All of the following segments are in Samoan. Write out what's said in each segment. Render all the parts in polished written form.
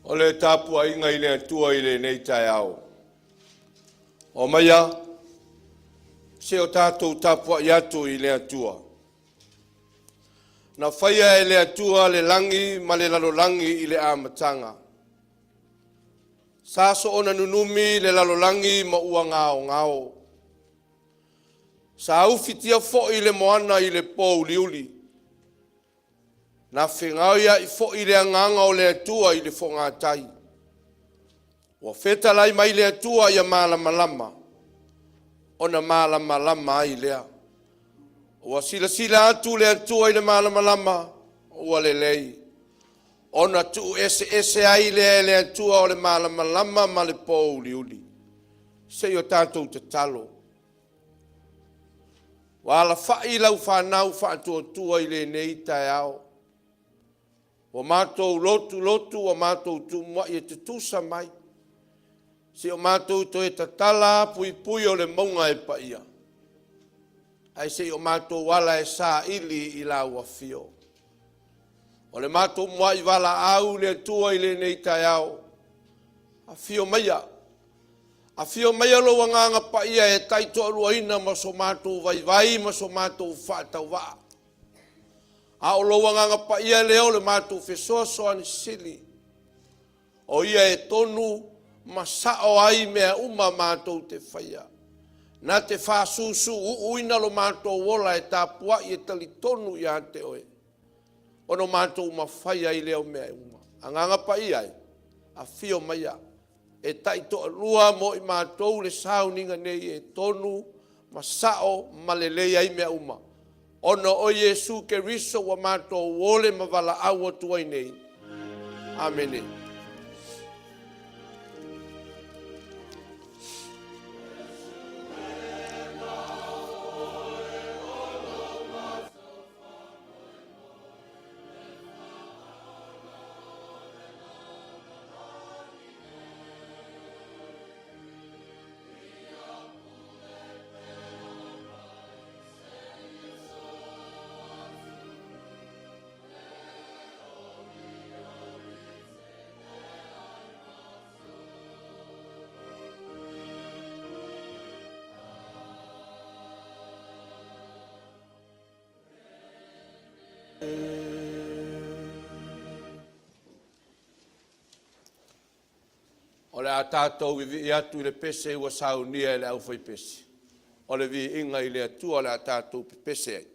O le tapuaiga i le Atua i lenei taeao. Omaia, se o tatou tapuai atu i le Atua. Na faia e le Atua le lagi ma le lalolagi i le amataga. Sa soona nunumi le lalolagi ma ua gaogao. Sa ufitia foi le moana i le pouliuli. Na fegaoiai foi le agaga o le Atua i le fogatai. Ua fetalai mai le Atua ia malamalama, ona malamalama ai lea. Ua silasila atu le Atua i le malamalama ua lelei, ona tuueseese ai lea e le Atua o le malamalama ma le pouliuli. Se i o tatou tatalo. Ua alafai lau fanau faatuatua i lenei taeao, ua matou lotu lotu ua matou tumuai e tutusa mai, se i o matou toe tatala puipui o le mauga e paia, ae se i o matou ala e saili i lau Afio. O le matou muai valaau i le Atua i lenei taeao, afio maia, afio maia lou Agaga Paia e taitoaluaina ma so matou vaivai ma so matou faatauvaa, a o lou Agaga Paia lea o le matou fesoasoani sili, o Ia e tonu ma sao ai mea uma matou te faia. Na te faasusuuuina lo matou ola e tapuai e talitonu ia te Oe, ona matou mafai ai lea o mea uma. Agaga Paia e, afio maia e taitoalua mo i matou le sauniga nei e tonu ma sao ma lelei ai mea uma, ona o Iesu Keriso ua matou ole ma valaau atu ai nei. Amene. O le a tatou vivii atu i le pese ua saunia e le aufaipese, o le viiga i le Atua o le a tatou pepese ai.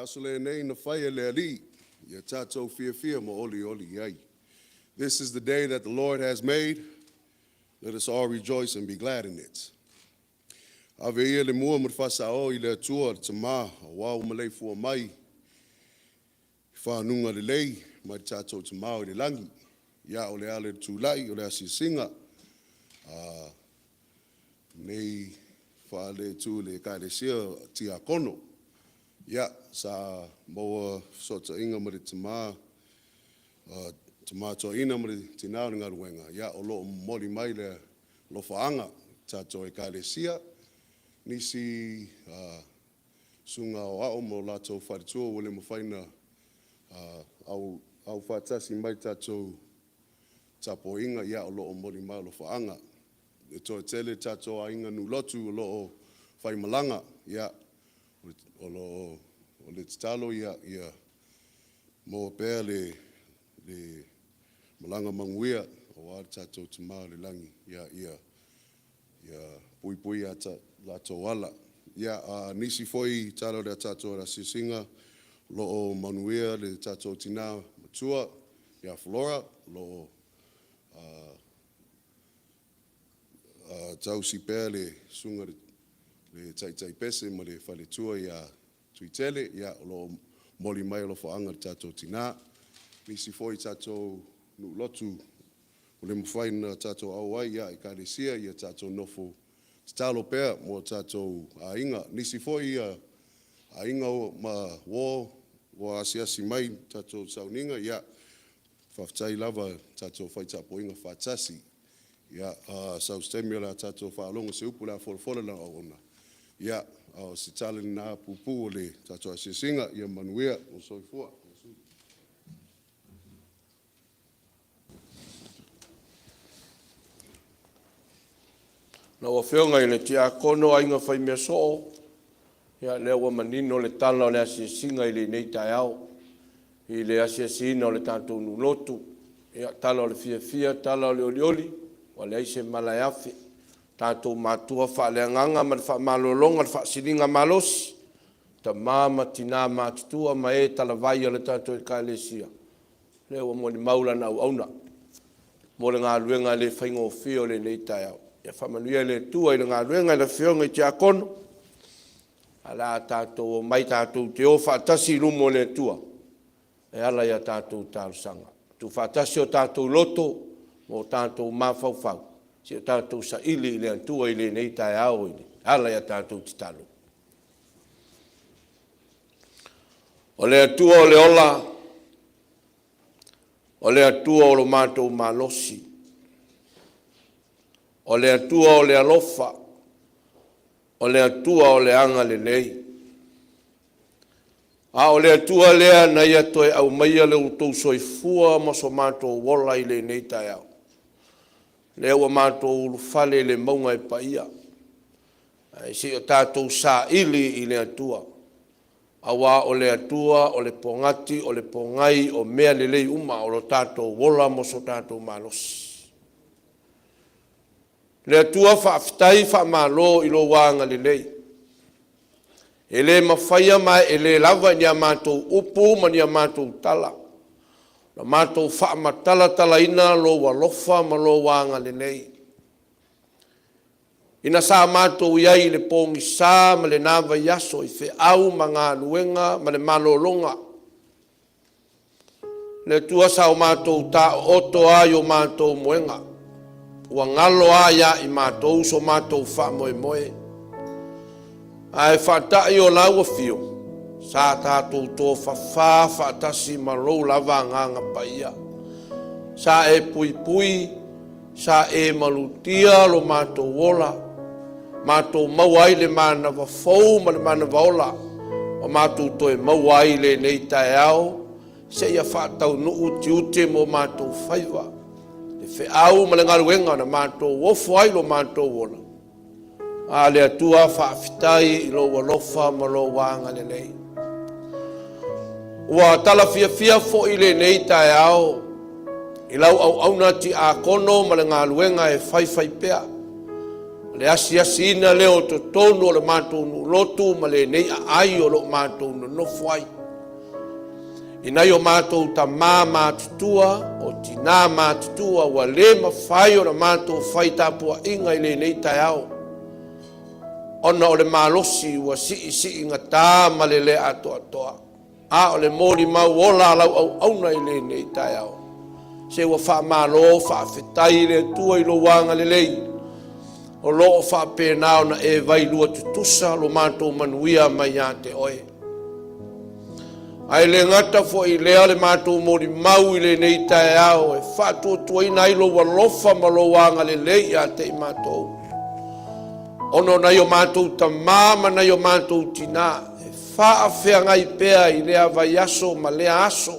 Le aso lenei na fai e le Alii, ia tatou fiafia ma olioli ai. This is the day that the Lord has made. Let us all rejoice and be glad in it. Ave ia le mua ma le faasao i le Atua le Tama, aua ua maleifua mai i faguga lelei mai le tatou Tama o i le lagi. Ia, o le ala i le tulai, o le asiasiga a lenei faale-Itu i le Ekalesia o Tiakono. Ia, sa maua fesootaiga ma le tama, tama toeaina ma le tina o le galuega, ia o lo o momoli mai le alofaaga i le tatou Ekalesia, nisi susuga aoao ma o latou faletua ua le mafai ona aufaatasi mai i le tatou tapuaiga, ia o lo o momoli mai alofaaga. E toatele tatou aiga nuu lotu o lo o faimalaga, ia, o le tatalo ia maua pea le malaga manuia aua le tatou Tama i le lagi, ia puipui o latou ala. Ia, o nisi foi tala o le tatou asiasiga, o lo o manuia le tatou tina matua ia Flora, o lo o tausi pea le susuga i le taitai pese ma le faletua ia Tuitele. Ia, o lo o momoli mai alofaaga i le tatou tina. Nisi foi tatou nuu lotu ua le mafai ona tatou auai i Ekalesia, ia tatou nofo tatalo pea mo tatou aiga. Nisi foi aiga ma uo ua asiasi mai i le tatou sauniga, ia faafetai lava i le tatou fai tapuaiga faatasi. Ia, sau se taimi o le a tatou faalogo i se upu o le a folafola e lau auauna, a o se tala lena puupuu o le tatou asiasiga. Ia manuia lou soifua. Lau Afioga i le Tiakono Aiga Faimea soo, ia o lea ua manino le tala o le asiasiga i lenei taeao i le asiasiina o le tatou nuu lotu. Ia, tala o le fiafia tala o le olioli, ua leai se mala e afe. Tatou matua faaleagaga ma le faamalologa o le faasiligamalosi i tama ma tina matutua ma e talavai o le tatou Ekalesia, lea ua molimau lana auauna mo le galuega e le faigofie o lenei taeao. Ia faamanuia le Atua i le galuega i le Afioga i le Tiakono, ae o le a tatou omai tatou te o faatasi i luma o le Atua e ala i a tatou talosaga. Tuufaatasi o tatou loto ma o tatou mafaufau se i o tatou saili i le Atua i lenei taeao e ala i a tatou tatalo. O le Atua o le ola, o le Atua o lo matou malosi, o le Atua o le alofa, o le Atua o le agalelei. A o le Atua lea na Ia toe aumaia lo outou soifua ma so matou ola i lenei taeao, lea ua matou ulufale i le mauga e paia, ae se i o tatou saili i le Atua, aua o le Atua o le pogati o le pogai o mea lelei uma, o lo tatou ola ma so tatou malosi. Le Atua faafetai faamalo i lou agalelei, e le mafaia ma e le lava ni a matou upu ma ni a matou tala ona matou faamatalatalaina lou alofa ma lou agalelei. Ina sa matou i ai i le pogisa ma lena vaiaso i feau ma galuega ma le malologa, le Atua sa o matou taooto lava i o matou moega, ua galo lava ia i matou so matou faamoemoe. Ae faatai o lau afio, sa tatou tofafa faatasi ma lou lava Agaga Paia. Sa e puipui, sa e malutia lo matou ola, matou maua ai le manava fou ma le manava ola, ua matou toe maua ai i lenei taeao seia faataunuu tiute ma o matou faiva, le feau ma le galuega na matou ofo ai lo matou ola. A le Atua, faafetai i lou alofa ma lou agalelei. Ua tala fiafia foi lenei taeao i lau auauna tiakono ma le galuega e faifai pea. O le asiasiina lea o totonu o le matou nuu lotu ma lenei aai o lo o matou nonofo ai i nai o matou tama matutua, o tina matutua ua le mafai ona matou fai tapuaiga i lenei taeao ona o le malosi ua siisiigata ma le le atoatoa. A o le molimau ola a lau auauna i lenei taeao, se ua faamalo faafetai i le Atua i lou agalelei o lo o faapena ona e vailua tutusa lo matou manuia mai ia te oe. Ae le gata foi i lea o le matou molimau i lenei taeao e faatuatuaina ai lou alofa ma lou agalelei ia te i matou, ona o nai o matou tama ma nai o matou tina e faafeagai pea i lea vaiaso ma lea aso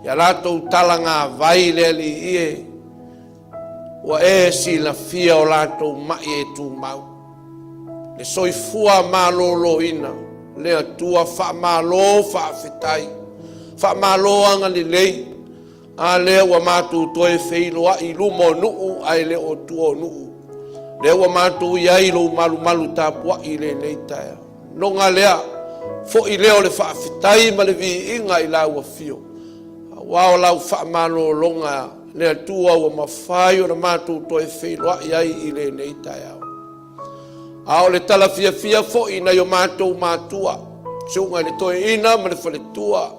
i a latou talagavai le Alii e, ua e silafia o latou mai e tumau. Le soifua maloloina, le Atua faamalo faafetai, faamalo agalelei. A lea ua matou toe feiloai i luma o nuu ae le o tua o nuu. Lea ua matou i ai i lou malumalu tapuai i lenei taeao. Noga lea, foi lea o le faafetai ma le viiga i lau afio, aua o lau faamalologa le Atua ua mafai ona matou toe feiloai ai i lenei taeao. A o le tala fiafia foi i nai o matou matua, susuga i le toeaina ma le faletua,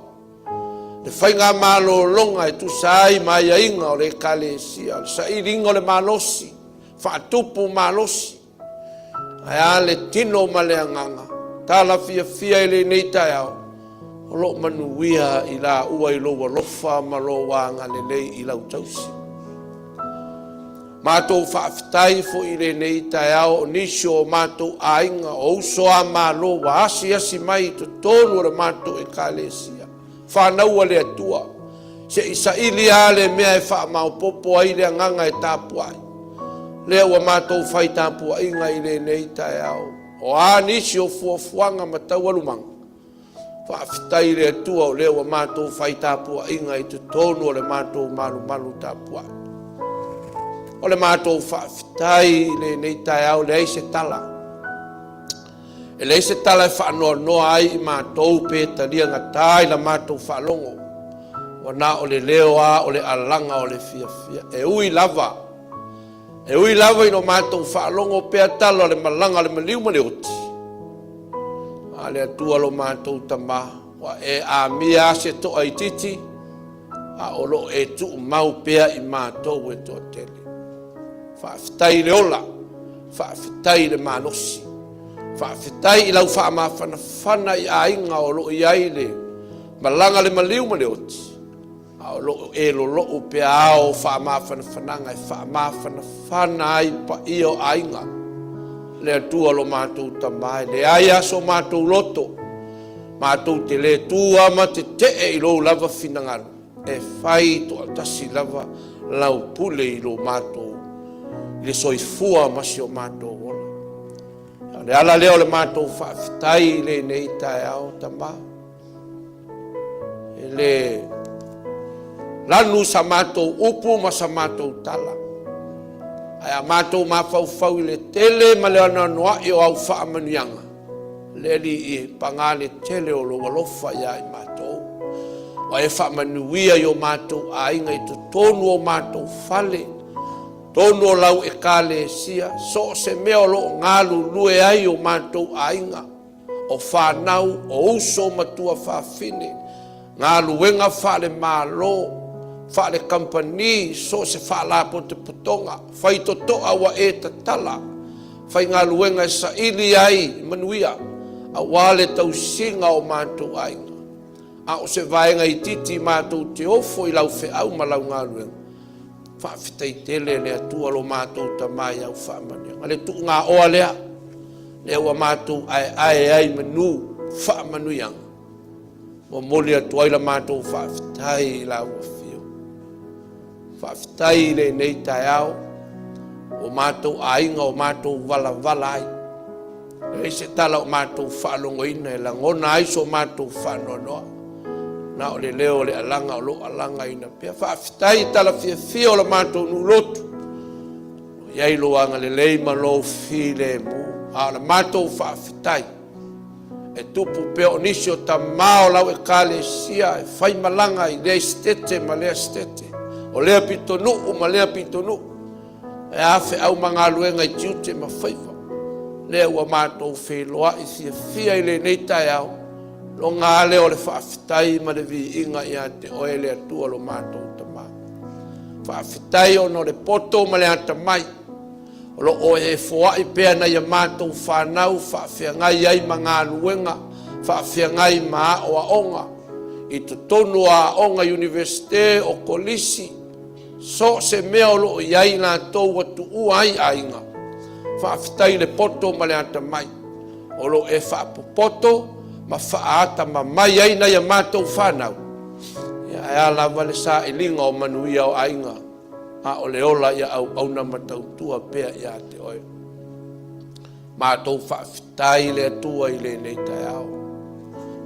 le faigamalologa e tusa ai ma aiaiga o le Ekalesia, o le sailiga o le malosi, faatupu malosi, ae a le tino ma le agaga, tala fiafia i lenei taeao, o lo o manuia i laua i lou alofa ma lou agalelei i lau tausi. Matou faafetai foi i lenei taeao o nisi o matou aiga, o uso a Malo ua asiasi mai i totonu o le matou Ekalesia, fanau a le Atua, se i saili lava le mea e faamaopoopo ai le agaga e tapuai. Lea ua matou fai tapuaiga i lenei taeao. O a nisi o fuafuaga ma taualumaga, Faafetai i le Atua o lea ua matou fai tapuaiga i totonu o le matou malumalu tapuai. O le matou faafetai i lenei taeao, leai se tala. E leai se tala e faanoanoa ai i matou pe taliagata i la matou faalogo. Ua na o le leo lava o le alaga o le fiafia. E ui lava E ui lava ina o matou faalogo pea tala o le malaga a le maliu ma le oti, a le Atua lo matou Tama, ua e amia lava se toa itiiti, a o lo o e tuumau pea i matou e toatele. Faafetai i le ola, faafetai i le malosi, faafetai i lau faamafanafana i aiga o lo o i ai le malaga a le maliu ma le oti, A o lo o e lolou pea ao faamafanafanaga e faamafanafana ai paia o aiga. Le Atua lo matou Tama, e leai lava so matou loto, matou te le tu lava ma tetee i lou lava finagalo, e fai toatasi lava lau pule i lo matou, i le soifua ma si o matou ola. O le ala lea o le matou faafetai i lenei taeao, Tama. E le lanu sa matou upu ma sa matou tala, ae a matou mafaufau i le tele ma le anoanoai o au faamanuiaga, le Alii e, paga le tele o lou alofa ia i matou. Ua e faamanuia i o matou aiga i totonu o matou fale, totonu o lau Ekalesia, so o se mea o lo o galulue ai o matou aiga, o fanau, o uso ma tuafafine, galuega faale-Malo, faale-kamupani, so o se faalapotopotoga, faitotoa ua e tatala, faigaluega e saili ai manuia aua le tausiga o matou aiga. A o se vaega itiiti matou te ofo i lau feau ma lau galuega. Faafetai tele le Atua lo matou Tama i au faamanuiaga. Le tuugaoa lea, lea ua matou aeae ai i manu faamanuiaga. Momoli atu ai la matou faafetai i lau afio. Faafetai i lenei taeao o matou aiga o matou valavala ai. Leai se tala o matou faalogoina e lagona ai so matou faanoanoa. Na o le leo o le alaga o lo o alagaina pea. Faafetai i tala fiafia o la matou nuu lotu. I ai lou agalelei ma lou filemu. A o le matou faafetai e tupu pea o nisi o tama o lau Ekalesia e faimalaga i lea Esetete ma lea Esetete, o lea pitonuu ma lea pitonuu, e a feau ma galuega i tiute ma faiva. Lea ua matou feiloai fiafia i lenei taeao, loga lea o le faafetai ma le viiga ia te Oe le Atua lo matou Tama. Faafetai ona o le poto ma le atamai o lo o e foai pea nai a matou fanau faafeagai ai ma galuega, faafeagai ma aoaoga i totonu o aoga Iunivesite, o Kolisi, so o se mea o lo o i ai i latou ua tuua ai aiga. Faafetai i le poto ma le atamai o lo o e faapopoto ma faaatamamai ai nai a matou fanau. Ia, ae a lava le sailiga o manuia o aiga, a o le ola ia auauna ma tautua pea ia te Oe. Matou faafetai i le Atua i lenei taeao,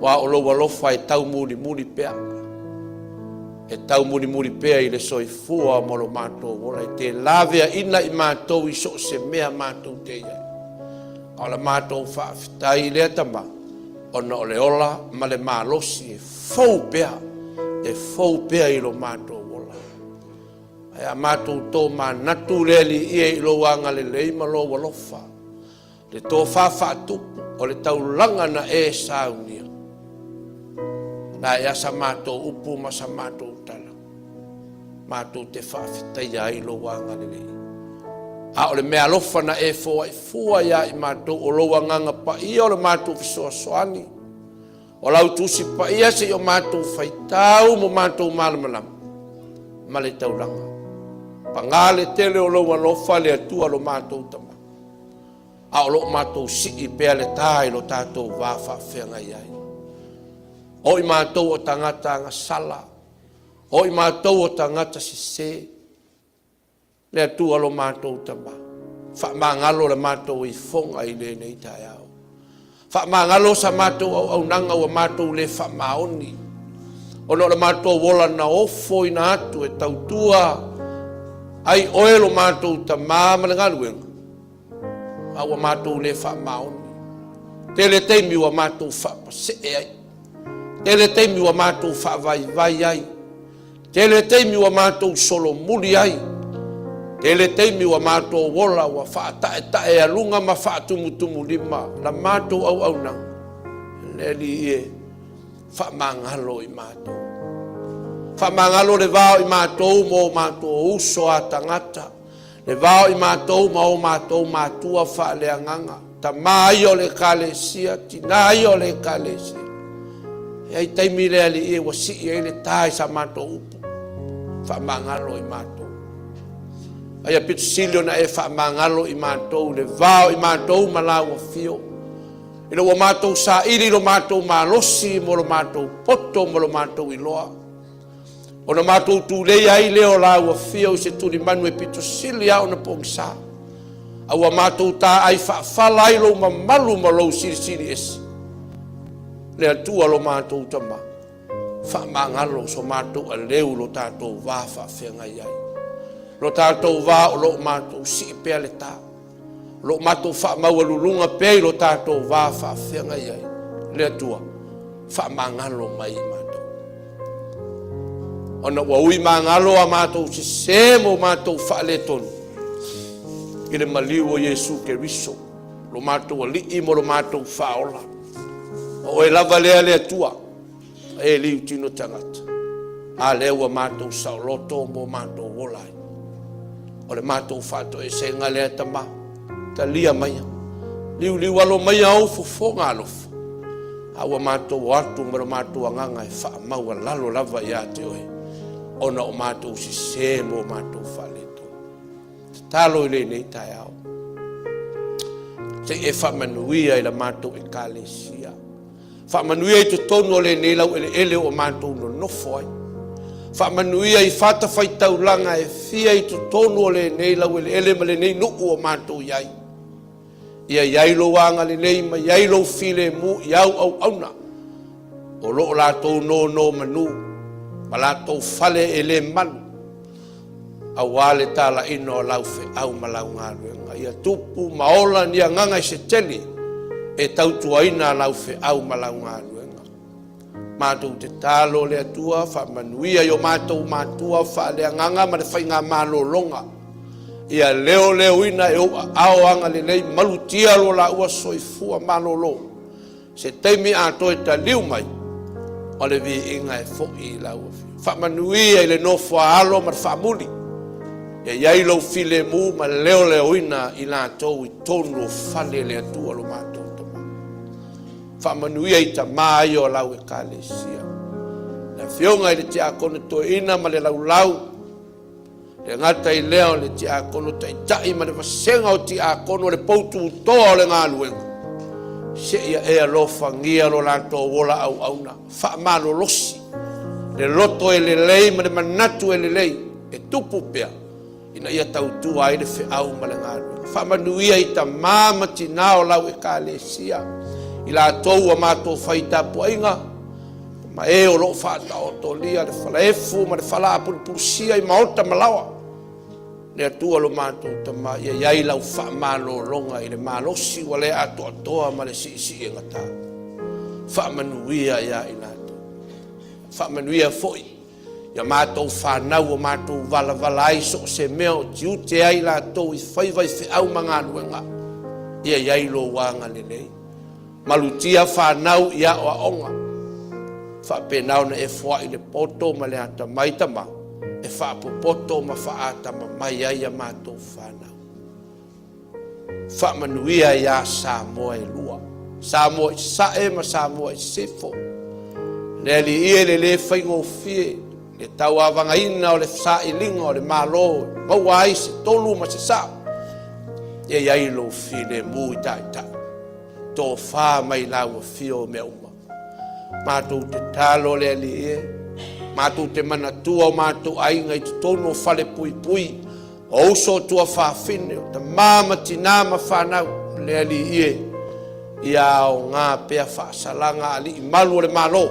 aua o lou alofa e taumulimuli pea, e taumulimuli pea i le soifua ma lo matou ola, e te laveaiina i matou i so o se mea matou te i ai. A o le matou faafetai lea Tama, ona o le ola ma le malosi e fou pea, e fou pea i lo matou ola. Ae a matou tomanatu le Alii e i lou agalelei ma lou alofa, le tofa faatupu o le taulaga na e saunia, na e a sa matou upu ma sa matou tala, matou te faafetaia ai lou agalelei. A o le meaalofa na e foai fua ia i matou, o lou Agaga Paia o le matou fesoasoani, o lau Tusi Paia se i o matou faitau ma matou malamalama ma le taulaga. Paga le tele o lou alofa le Atua lo matou Tama, a o lo o matou sii pea le ta i lo tatou va faafeagai ai. O i matou o tagata agasala, o i matou o tagata sese, Le Atua lo matou Tama, faamagalo le matou ifoga i lenei taeao. Faamagalo sa matou auaunaga ua matou le faamaoni, ona o le matou ola na ofoina atu e tautua ai oe lo matou Tama ma le galuega, a ua matou le faamaoni. Tele taimi ua matou faapasee ai, tele taimi ua matou faavaivai ai, Tele taimi ua matou solomuli ai, tele taimi ua matou ola ua faataetaealuga ma faatumutumulima la matou auaunaga. Le Alii e, faamagalo i matou. Faamagalo le va o i matou ma o matou uso a tagata. Le va o i matou ma o matou matua faaleagaga, tama ia o le Ekalesia, tina ia o le Ekalesia. E i ai taimi le Alii ua sii ai le ta i sa matou upu, faamagalo i matou. Aia pito sili ona e faamagalo i matou le va o i matou ma laua fio, ina ua matou saili lo matou malosi mo lo matou poto ma lo matou iloa. Ona matou tulei ai lea o laua fio i se tulimanu e pito sili lava ona pogisa, a ua matou taai faafala ai lou mamalu ma lou silisili ese. Le Atua lo matou Tama, faamagalo so matou aleu lo tatou va faafeagai ai. Lo tatou va o lo o matou sii pea le ta. O lo o matou faamaualuluga pea i lo tatou va faafeagai ai. Le Atua, faamagalo mai i matou. Ona ua ui magalo a matou sese ma o matou faaletonu i le maliu o Iesu Keriso, lo matou Alii ma lo matou Faaola. O oe lava lea le Atua. E liu tino tagata, a lea ua matou saoloto ma ua matou ola ai. O le matou faatoesega lea, Tama, talia maia, liuliu alo maia ou fofoga alofa, a ua matou o atu ma lo matou agaga e faamaualalo lava ia te oe, ona o matou sese ma o matou faaletonu. Tatalo i lenei taeao, se i e faamanuia i la matou Ekalesia. Faamanuia i totonu o lenei laueleele ua matou nonofo ai. Faamanuia i fatafaitaulaga e fia i totonu o lenei laueleele ma lenei nuu ua matou i ai. Ia i ai lou agalelei ma i ai lou filemu i au auauna o lo o latou nonomanu ma latou fale e le malu. aua le talaiina o lau feau ma lau galuega. Ia tupu ma ola ni agaga i se tele e tautuaina lau feau ma lau galuega. Matou tatalo le Atua faamanuia i o matou matua faaleagaga ma le faigamalologa. Ia leoleoina e ou aao agalelei, malutia lo laua soifua malolo. Se taimi a toe taliu mai, o le viiga e foi i lau Afioga. Faamanuia i le nofo a alo ma le faamuli, ia i ai lou filemu ma leoleoina i latou i totonu o fale o le Atua lo matou Tama. Faamanuia i tama ia o lau Ekalesia, le afioga i le tiakono toeaina ma le laulau, le gata i lea o le tiakono taitai ma le vasega o tiakono, le poututoa o le galuega, seia e alofagia lo latou ola auauna, faamalolosi le loto e lelei ma le manatu e lelei e tupu pea ina ia tautua ai le feau ma le galuega. Faamanuia i tama ma tina o lau Ekalesia, i latou ua matou fai tapuaiga, ma e o lo o faataotolia le falaefu ma le falaapulupulusia i maota ma laoa. Le Atua lo matou Tama, ia i ai lau faamalologa i le malosi ua le atoatoa ma le siisii e gata. Faamanuia ia i latou. Faamanuia foi ia matou fanau ua matou valavala ai so o se mea o tiute ai latou i faiva i feau ma galuega, ia i ai lou agalelei. Malutia fanau i aoaoga, faapena ona e foai le poto ma le atamai tama e faapopoto ma faaatamamai ai a matou fanau. Faamanuia ia Samoa e lua, Samoa i Sasae ma Samoa i Sisifo. Le Alii e, le le faigofie le tauavagaina o le sailiga o le Malo e maua ai se tonu ma se sao, ia i ai lou filemu i taitai, tofa mai lau afio mea uma. Matou tatalo le Alii e, matou te manatua o matou aiga i totonu o falepuipui, o uso o tuafafine, o tama ma tina ma fanau, le Alii e, ia aoga pea faasalaga a alii malu o le Malo,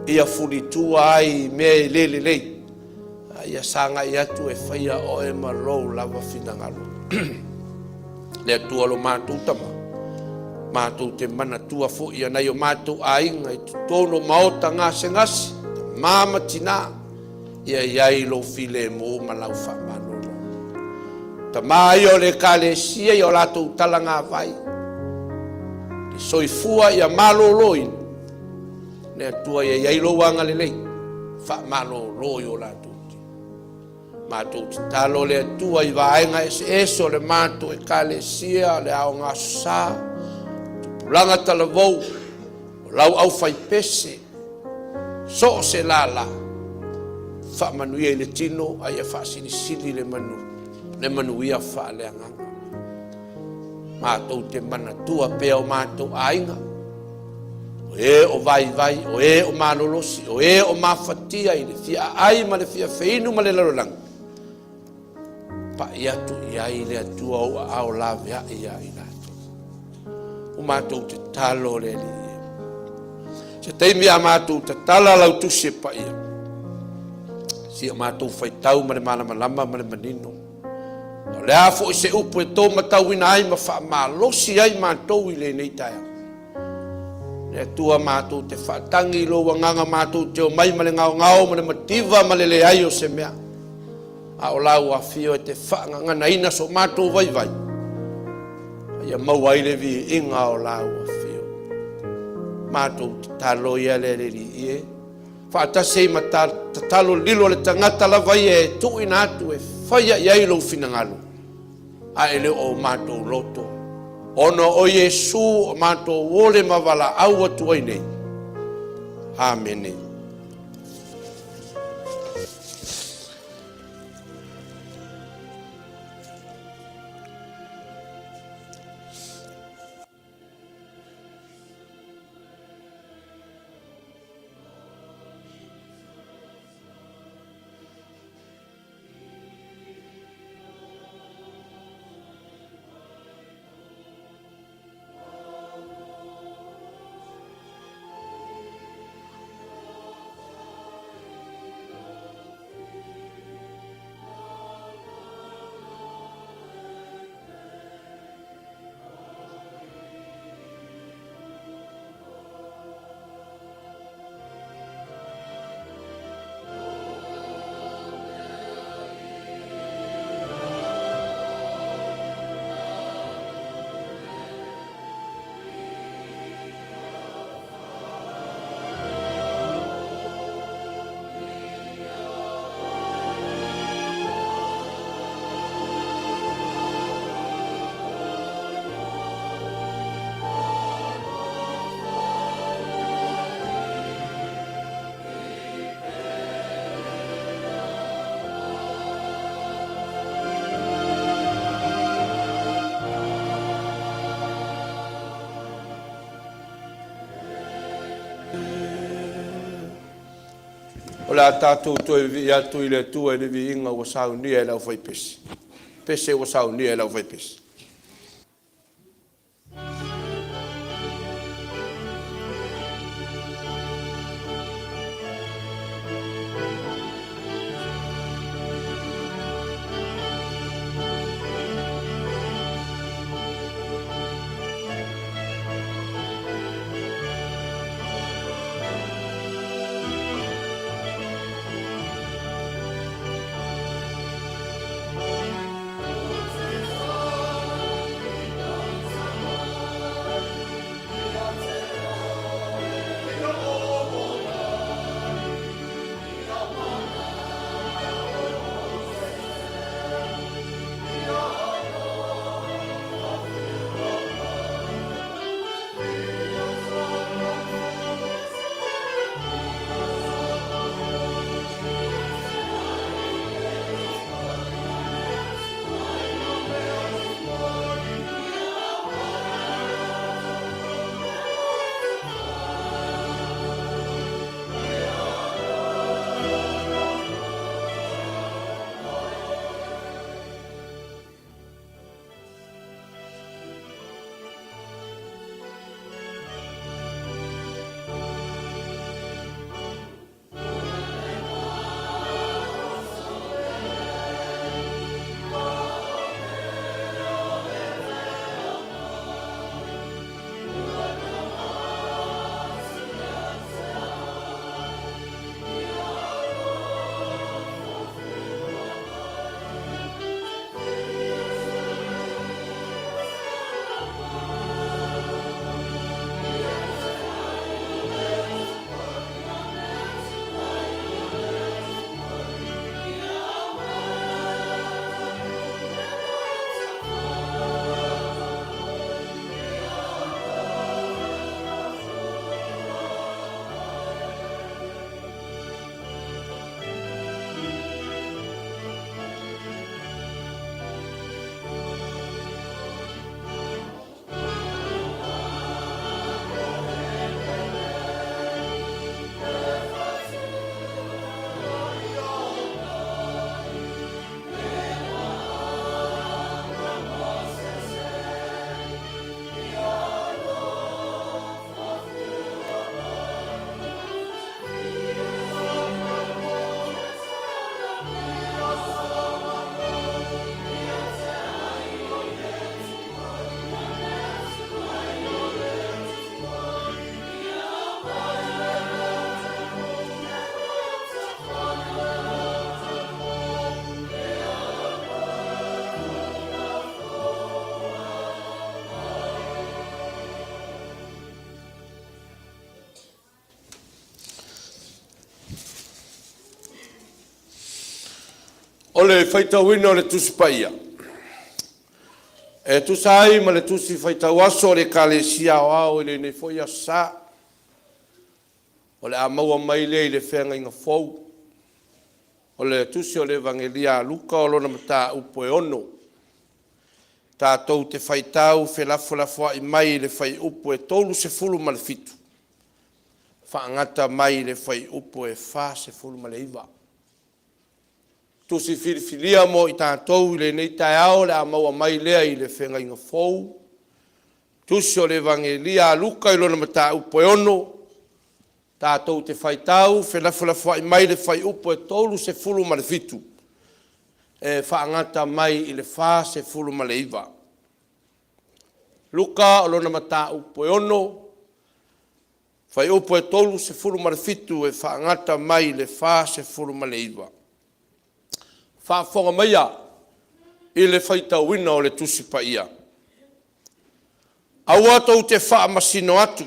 ia fulitua ai i mea e le lelei, a ia sagai atu e faia oe ma lou lava finagalo. Le Atua lo matou Tama, matou te manatua foi ia nai o matou aiga i totonu o maota gasegase, tama ma tina, ia i ai lou filemu ma lau faamalolo. Tama ia o le Ekalesia i o latou talagavai, le soifua ia maloloina, le Atua ia i ai lou agalelei, faamalolo i o latou tino. Matou tatalo le Atua i vaega eseese o le matou Ekalesia, le Aoga Aso Sa, Tupulaga Talavou, o lau aufaipese, so o se lala, faamanuia i le tino a ia faasilisili le manu, le manuia faaleagaga. Matou te manatua pea o matou aiga, o e o vaivai, o e o malolosi, o e o mafatia i le fia aai ma le fia feinu ma le lalolagi, pai atu i ai le Atua ou aao laveai ia i latou. Ua matou tatalo le Alii e. Se taimi a matou tatala lau tusi e paia, si o matou faitau ma le malamalama ma le manino. O le a foi se upu e tō matauina ai ma faamalosi ai matou i lenei taeao. Le Atua matou te faatagi i lou agaga matou te omai ma le gaogao ma le mativa ma le leai o se mea. A o lau afio e te faagaganaina so matou vaivai, ia maua ai le viiga o lau afio. Matou tatalo ia le Alii e, faatasi ai ma tatalo lilo a le tagata lava ia e tuuina atu e faia i ai lou finagalo, a e le o matou loto, ona o Iesu o matou ole ma valaau atu ai nei. Amene. O le a tatou toe vivii atu i le Atua i le viiga ua saunia e le aufaipese, pese ua saunia e le aufaipese. O le faitauina o le Tusi Paia e tusa ai ma le Tusi Faitau Aso a le Ekalesia Aoao i lenei foi Aso Sa, o le a maua mai lea i le Feagaiga Fou, o le Tusi o le Evagelia a Luka o lona Mataupu e 6. Tatou te faitau felafolafoai mai i le fuaiupu e 37 faagata mai i le fuaiupu e 49. Tusi filifilia mo i tatou i lenei taeao o le a maua mai lea i le Feagaiga Fou, Tusi o le Evagelia a Luka i lona Mataupu e 6, tatou te faitau felafolafoai mai i le fuaiupu e 37 e faagata mai i le 49. Luka o lona Mataupu e 6, fuaiupu e 37 e faagata mai i le 49. Faafofoga maia i le faitauina o le Tusi Paia. Aua tou te faamasino atu,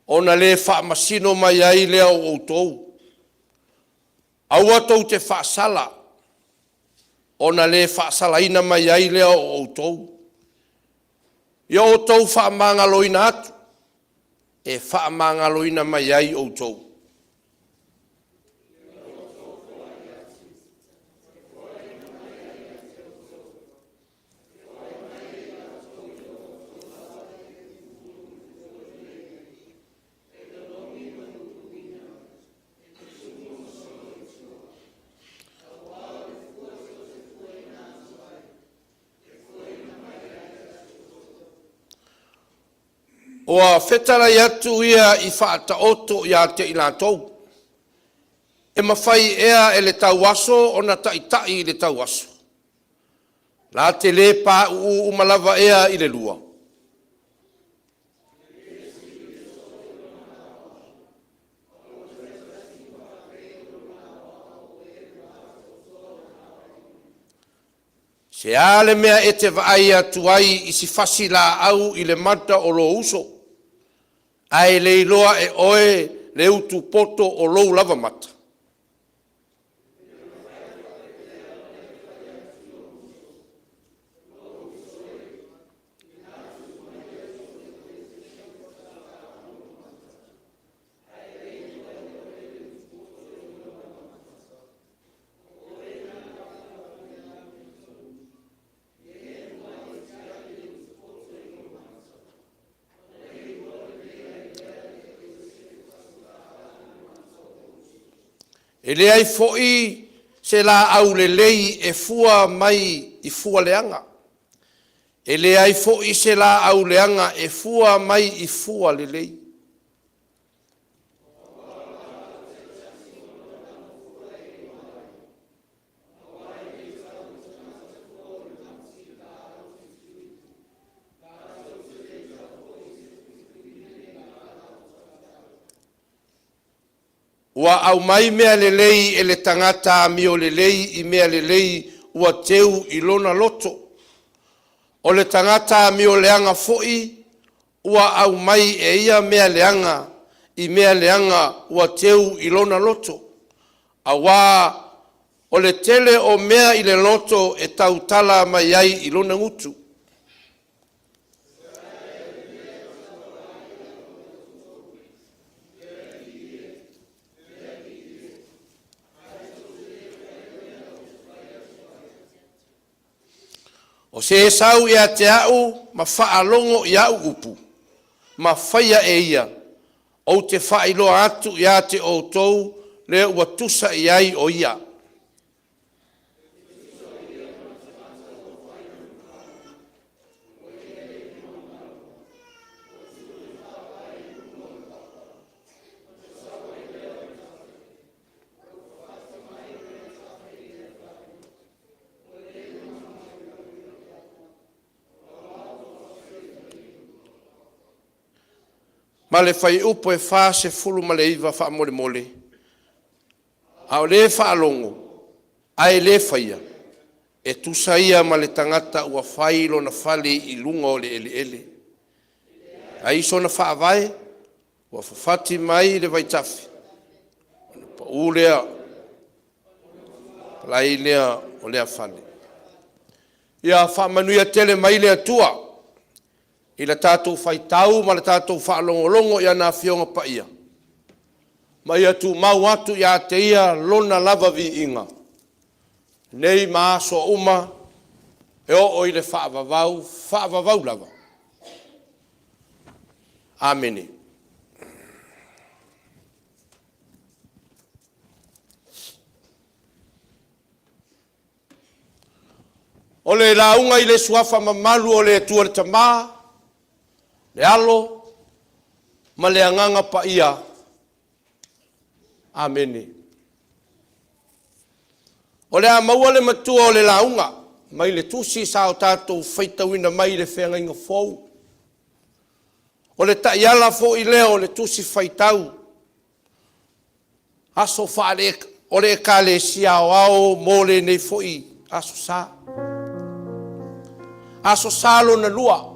ona le faamasino mai ai lea o outou. Aua tou te faasala, ona le faasalaina mai ai lea o outou. Ia outou faamagaloina atu, e faamagaloina mai ai outou. Ua fetalai atu ia i faataoto ia te i latou, E mafai ea e le tauaso ona taitai i le tauaso? La te le pauu uma lava ea i le lua? Se a le mea e te vaai atu ai i si fasi laau i le mata o lou uso, ae le iloa e oe le utu poto o lou lava mata? E leai foi se laau lelei e fua mai i fua leaga, e leai foi se laau leaga e fua mai i fua lelei. Ua aumai mea lelei e le tagata amiolelei i mea lelei ua teu i lona loto, o le tagata amioleaga foi ua aumai e ia mea leaga i mea leaga ua teu i lona loto, aua o le tele o mea i le loto e tautala mai ai i lona gutu. O se e sau ia te au ma faalogo i au upu ma faia e ia, ou te faailoa atu ia te outou le ua tusa i ai o ia. Ma le Fuaiupu 49 faamolemole. A o le faalogo ae le faia, e tusa ia ma le tagata ua fai lona fale i luga o le eleele, e leai sona faavae, ua fafati mai le vaitafe, ona pau lea, palai lea o lea fale. Ia faamanuia tele mai le Atua i le tatou faitau ma le tatou faalogologo i ana Afioga Paia, ma ia tumau atu ia te Ia Lona lava viiga, nei ma aso uma e oo i le faavavau, faavavau lava. Amene. O le lauga i le Suafa mamalu o le Atua le Tama, le Alo ma le Agaga Paia. Amene. O le a maua le matua o le lauga mai le tusi sa o tatou faitauina mai le Feagaiga Fou. O le taiala foi lea o le Tusi Faitau Aso Faale o le Ekalesia Aoao mo lenei foi Aso Sa. Aso Sa lona lua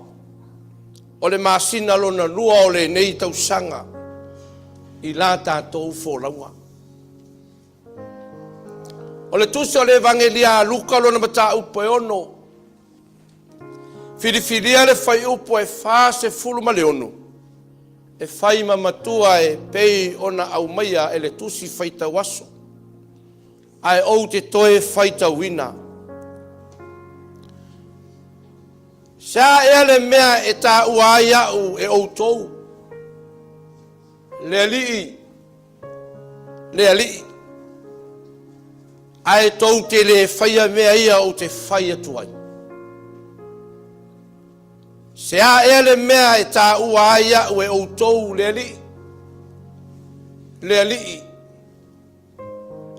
o le masina lona lua o lenei tausaga i la tatou folauga. O le tusi o le Evagelia a Luka lona mataupu e 6, filifilia le fuaiupu e 46 e fai ma matua e pei ona aumaia e le tusi faitau aso, ae ou te toe faitauina. Se a ea le mea e taua ai au e outou, le Alii, le Alii, ae tou te le faia mea ia ou te fai atu ai? Se a ea le mea e taua ai au e outou le alii, le alii,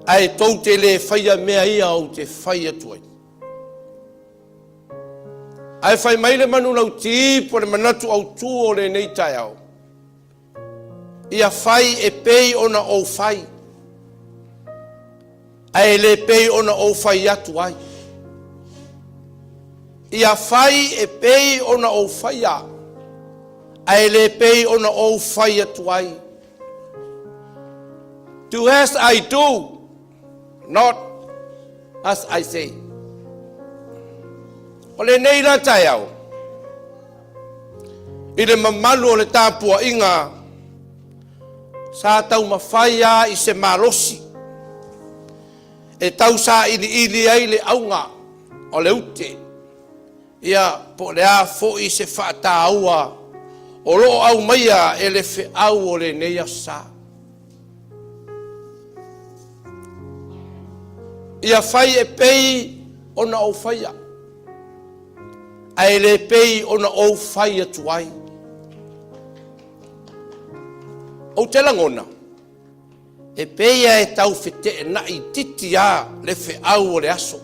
ae tou te le faia mea ia ou te fai atu ai? Ae fai mai le manulauti po o le manatu autu o lenei taeao, Ia fai e pei ona ou fai, ae le pei ona ou fai atu ai. Ia fai e pei ona ou faia, ae le pei ona ou fai atu ai. Do as I do, not as I say. O lenei la taeao, i le mamalu o le tapuaiga, sa taumafai lava i se malosi e tau sailiili ai le auga o le ute, ia po o le a foi se faataua o lo o aumaia e le feau o lenei Aso Sa. Ia fai e pei ona ou faia, ae le pei ona ou fai atu ai. Ou te lagona, e pei lava e tau feteenai itiiti lava le feau o le aso,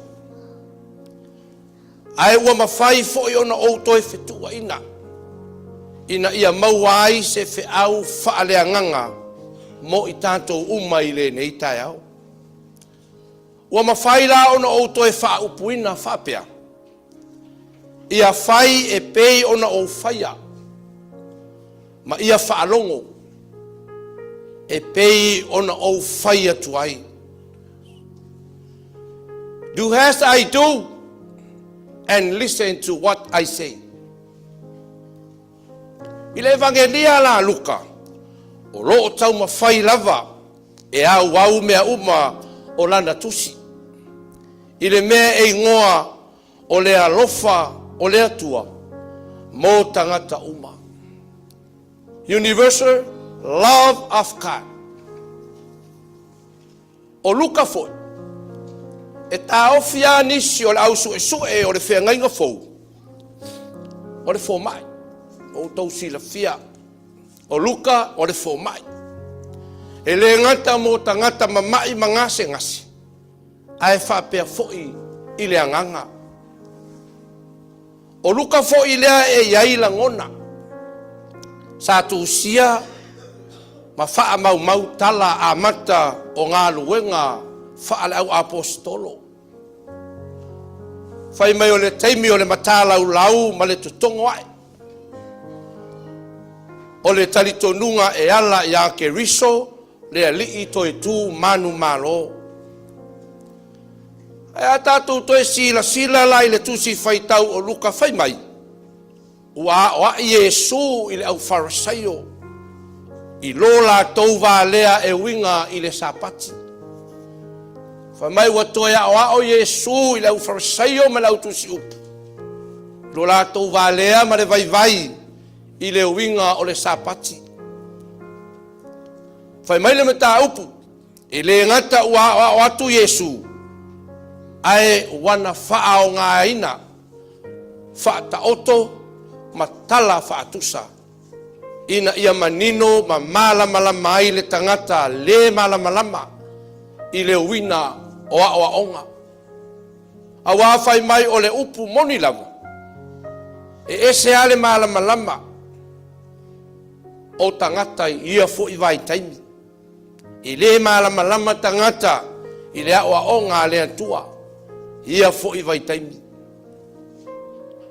ae ua mafai foi ona ou toe fetuuaina ina ia maua ai se feau faaleagaga mo i tatou uma i lenei taeao. Ua mafai la ona ou toe faaupuina faapea, Ia fai e pei ona ou faia, ma ia faalogo e pei ona ou fai atu ai. Do as I do and listen to what I say. I le Evagelia la a Luka, o lo o taumafai lava e auau mea uma o lana tusi, i le mea e igoa o le alofa o le Atua mo tagata uma. Universal Love of God. O Luka foi, e taofi lava nisi o le au suesue o le feagaiga fou, o le fomai. Ua outou silafia, o Luka o le fomai. E le gata mo tagata mama'i ma gasegase, ae faapea foi i le agaga. O Luka foi lea e i ai lagona, sa tusia ma faamaumau tala amata o galuega faale-auaposeitolo. Fai mai o le taimi o le matalaulau ma le totogo ae o le talitonuga e ala ia Keriso le Alii toe tu manumalo. Ae a tatou toe silasila la i le Tusi Faitau o Luka fai mai, ua aoai Iesu i le aufarasaio i lo latou valea e uiga i le Sapati. Fai mai ua toe aoao Iesu i le aufarasaio ma le autusiupu i lo latou valea ma le vaivai i le uiga o le Sapati. Fai mai le mataupu, E le gata ua aoao atu Iesu, ae ua na faaaogaina faataoto ma tala faatusa ina ia manino ma malamalama ai le tagata le malamalama i le uiga o aoaoga. Aua fai mai o le upu moni lava, e ese lava le malamalama o tagata i ia foi vaitaimi. E le malamalama tagata i le aoaoga a le Atua i ia foi vaitaimi.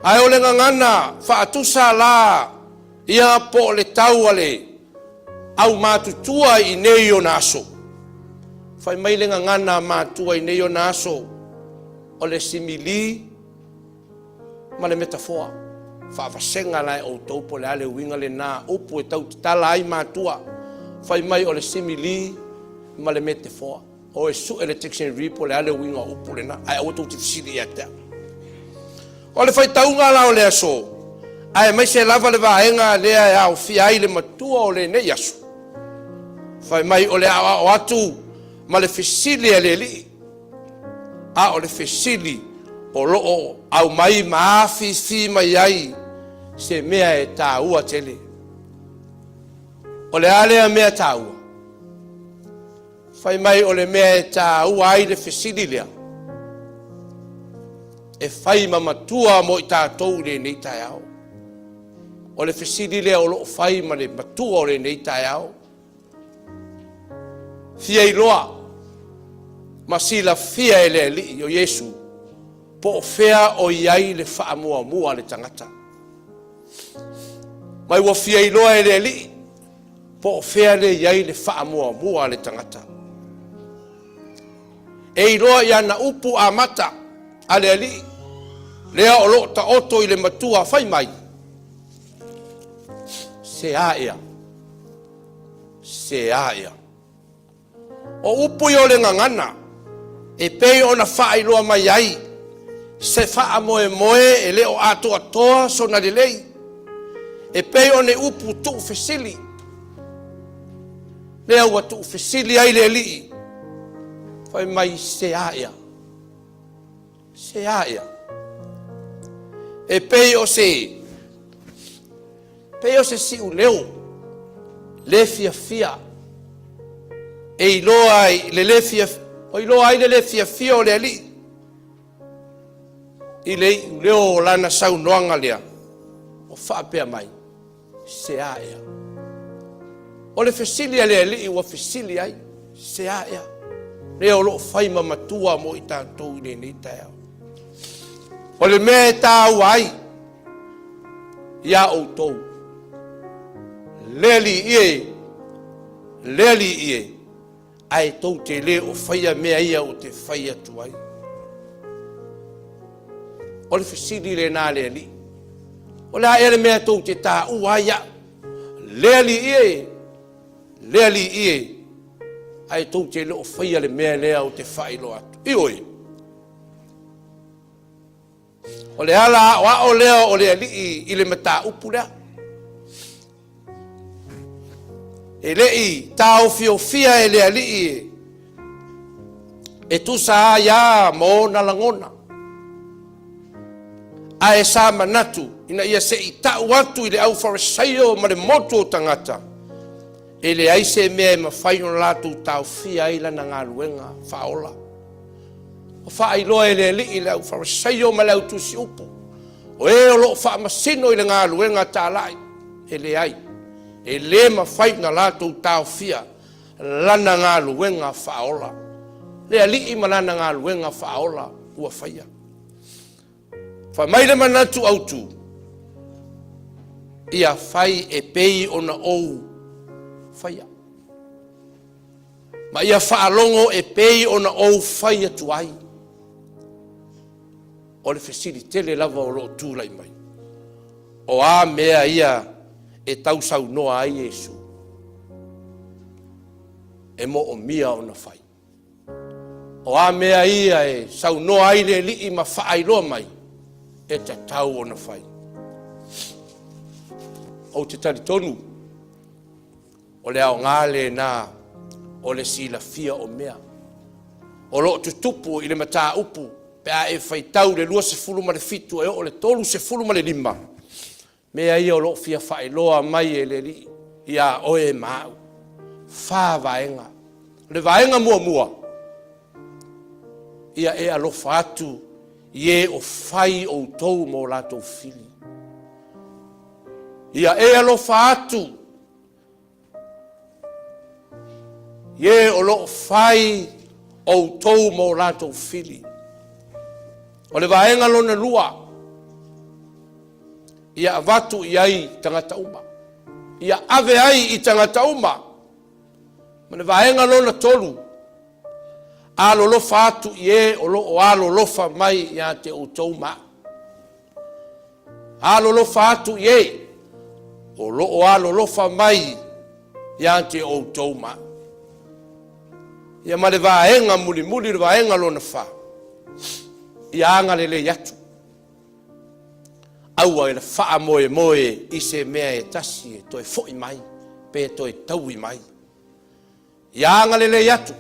Ae o le gagana faatusa la ia po o le tau a le aumatutua i nei ona aso. Fai mai le gagana matua i nei ona aso, o le simili ma le metafoa. Faavasega la e outou po o le a le uiga lena upu e tau tatala ai matua. Fai mai o le simili ma le metefoa. O e sue le dictionary po o le a le uiga o upu lena, ae aua tou te fesili ia te au. O le faitauga la o le aso, aemaise lava le vaega lea e aofia ai le matua o lenei aso, fai mai o le aoao atu ma le fesili a le Alii, a o le fesili o lo o aumai ma afifi mai ai Se mea e taua tele. O le a lea mea taua? Fai mai o le mea e taua ai le fesili lea, e fai ma matua mo i tatou i lenei taeao. O le fesili lea o lo o fai ma le matua o lenei taeao. Fia iloa ma silafia e le Alii o Iesu po o fea o i ai le faamuamua a le tagata. Ma ua fia iloa e le Alii po o fea le i ai le faamuamua a le tagata. E iloa i ana upu amata a le Alii, lea o lo o taoto i le matua fai mai, Se a ea? Se a ea? O upu ia o le gagana e pei ona faailoa mai ai se faamoemoe e le o atoatoa sona lelei, e pei o ni upu tuufesili, lea ua tuufesili ai le Alii, fai mai se a ea? Se a ea? E pei o se pei o se siuleo le fiafia e iloa ai le le fia, o iloa ai le le fiafia o le Alii i le iuleo o lana saunoaga lea o faapea mai, Se a ea? O le fesili a le Alii ua fesili ai, Se a ea? Lea o lo o fai ma matua mo i tatou i lenei taeao. O le mea e taua ai iā outou, le Alii e, le Alii e, ae tou te le o faia mea ia ou te fai atu ai. O le fesili lena a le Alii. O le a ea le mea tou te taua ai au? Le Alii e, le Alii e, ae tou te le o faia le mea lea ou te faailoa atu. Ioe. O le ala aoao lea o le Alii i le mataupu lea. E le i taofiofia e le Alii e tusa ai a ma ona lagona, ae sa manatu ina ia se i tau atu i le aufarisaio ma le motu o tagata, e leai se mea e mafai ona latou taofia ai lana galuega faaola. Ua faailoa e le Alii le aufarisaio ma le autusiupu, o e o lo o faamasino i le galuega talai, e leai, e le mafai ona latou taofia lana galuega faaola. Le Alii ma lana galuega faaola ua faia. Fai mai le manatu autu, ia fai e pei ona ou faia. Ma ia faalogo e pei ona ou fai atu ai. O le fesili tele lava o lo o tulai mai, o a mea ia e tausaunoa ai Iesu e moomia ona fai? O a mea ia e saunoa ai le Alii ma faailoa mai e tatau ona fai? Ou te talitonu O le aoga lena o le silafia o mea o lo o tutupu i le mataupu pe a e faitau i le 27 e oo i le 35, mea ia o lo o fia faailoa mai e le Alii ia oe ma au. Fa vaega. O le vaega muamua, ia e alofa atu i e o fai outou ma o latou fili. Ia e alofa atu i e o lo o fai outou ma o latou fili. O le vaega lona lua, ia avatu i ai tagata uma. Ia ave ai i tagata uma. Ma le vaega lona tolu, alolofa atu i e o lo o alolofa mai ia te outou ma au. Alolofa atu i e o lo o alolofa mai ia te outou ma au. Ia ma le vaega mulimuli, le vaega lona fa, ia agalelei atu. Aua le faamoemoe i se mea e tasi e toe foi mai pe toe taui mai. Ia agalelei atu,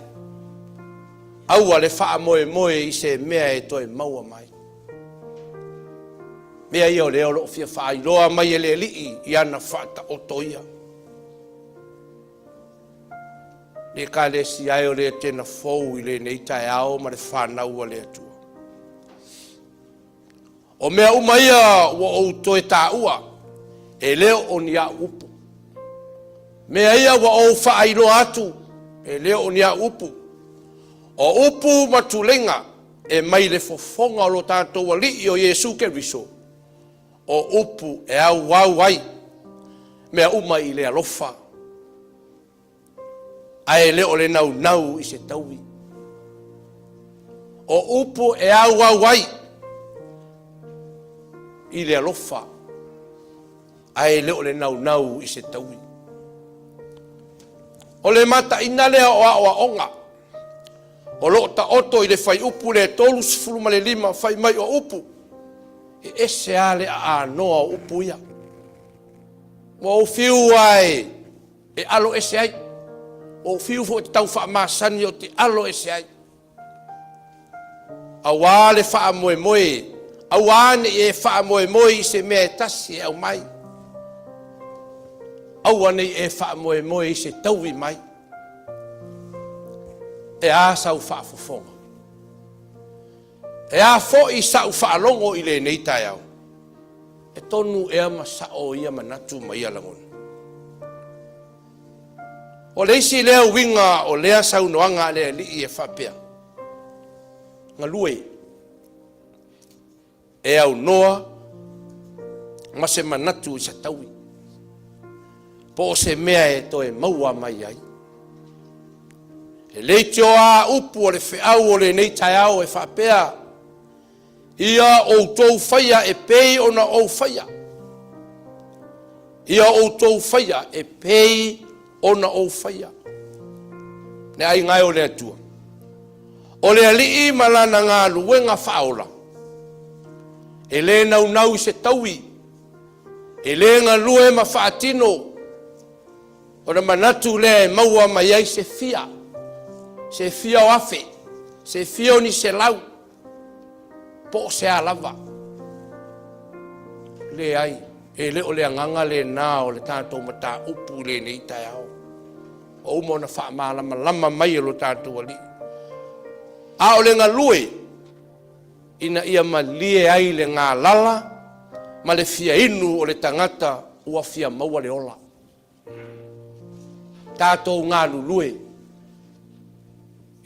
aua le faamoemoe i se mea e toe maua mai. Mea ia o lea o lo o fia faailoa mai e le Alii i ana faataoto ia. Le Ekalesia e o le Etena fou i lenei taeao ma le fanau a le Atua. O mea uma ia ua ou toe taua, e le o ni au upu. Mea ia ua ou faailoa atu, e le o ni au upu. O upu ma tuleiga e mai le fofoga o lo tatou Alii o Iesu Keriso, o upu e auau ai mea uma i le alofa, ae le o le naunau i se taui. O upu e auau ai i le alofa, ae le o le naunau i se taui. O le mataina lea o aoaoga o lo o taoto i le fuaiupu lea 35 fai mai o upu, e ese lava le aanoa o upu ia. Ua ou fiu lava e alo ese ai, ua ou fiu foi ou te tau faamasani ou te alo ese ai, aua le faamoemoe, aua ne i e faamoemoe i se mea e tasi e aumai, aua ne i e faamoemoe i se taui mai. E a sau faafofoga? E a foi sau faalogo i lenei taeao? E tonu ea ma sao ia manatu ma ia lagona? O le isi lea uiga o lea saunoaga a le Alii e faapea, Galue e aunoa ma se manatu i se taui, po o se mea e toe maua mai ai. E leitioa a upu o le feau o lenei taeao e faapea, Ia outou faia e pei ona ou faia. Ia outou faia e pei ona ou faia. Le aiga e o le Atua. O le Alii ma lana galuega faaola, e le naunau i se taui, e le galue ma faatino, ona manatu lea e maua mai ai se fia, se fia o afe, se fia o ni selau, po o se a lava. Leai, e le o le agaga lena o le tatou mataupu i lenei taeao. Ua uma ona faamalamalama mai e lo tatou Alii. A o le galue ina ia malie ai le galala ma le fia inu o le tagata ua fia maua le ola. Tatou galulue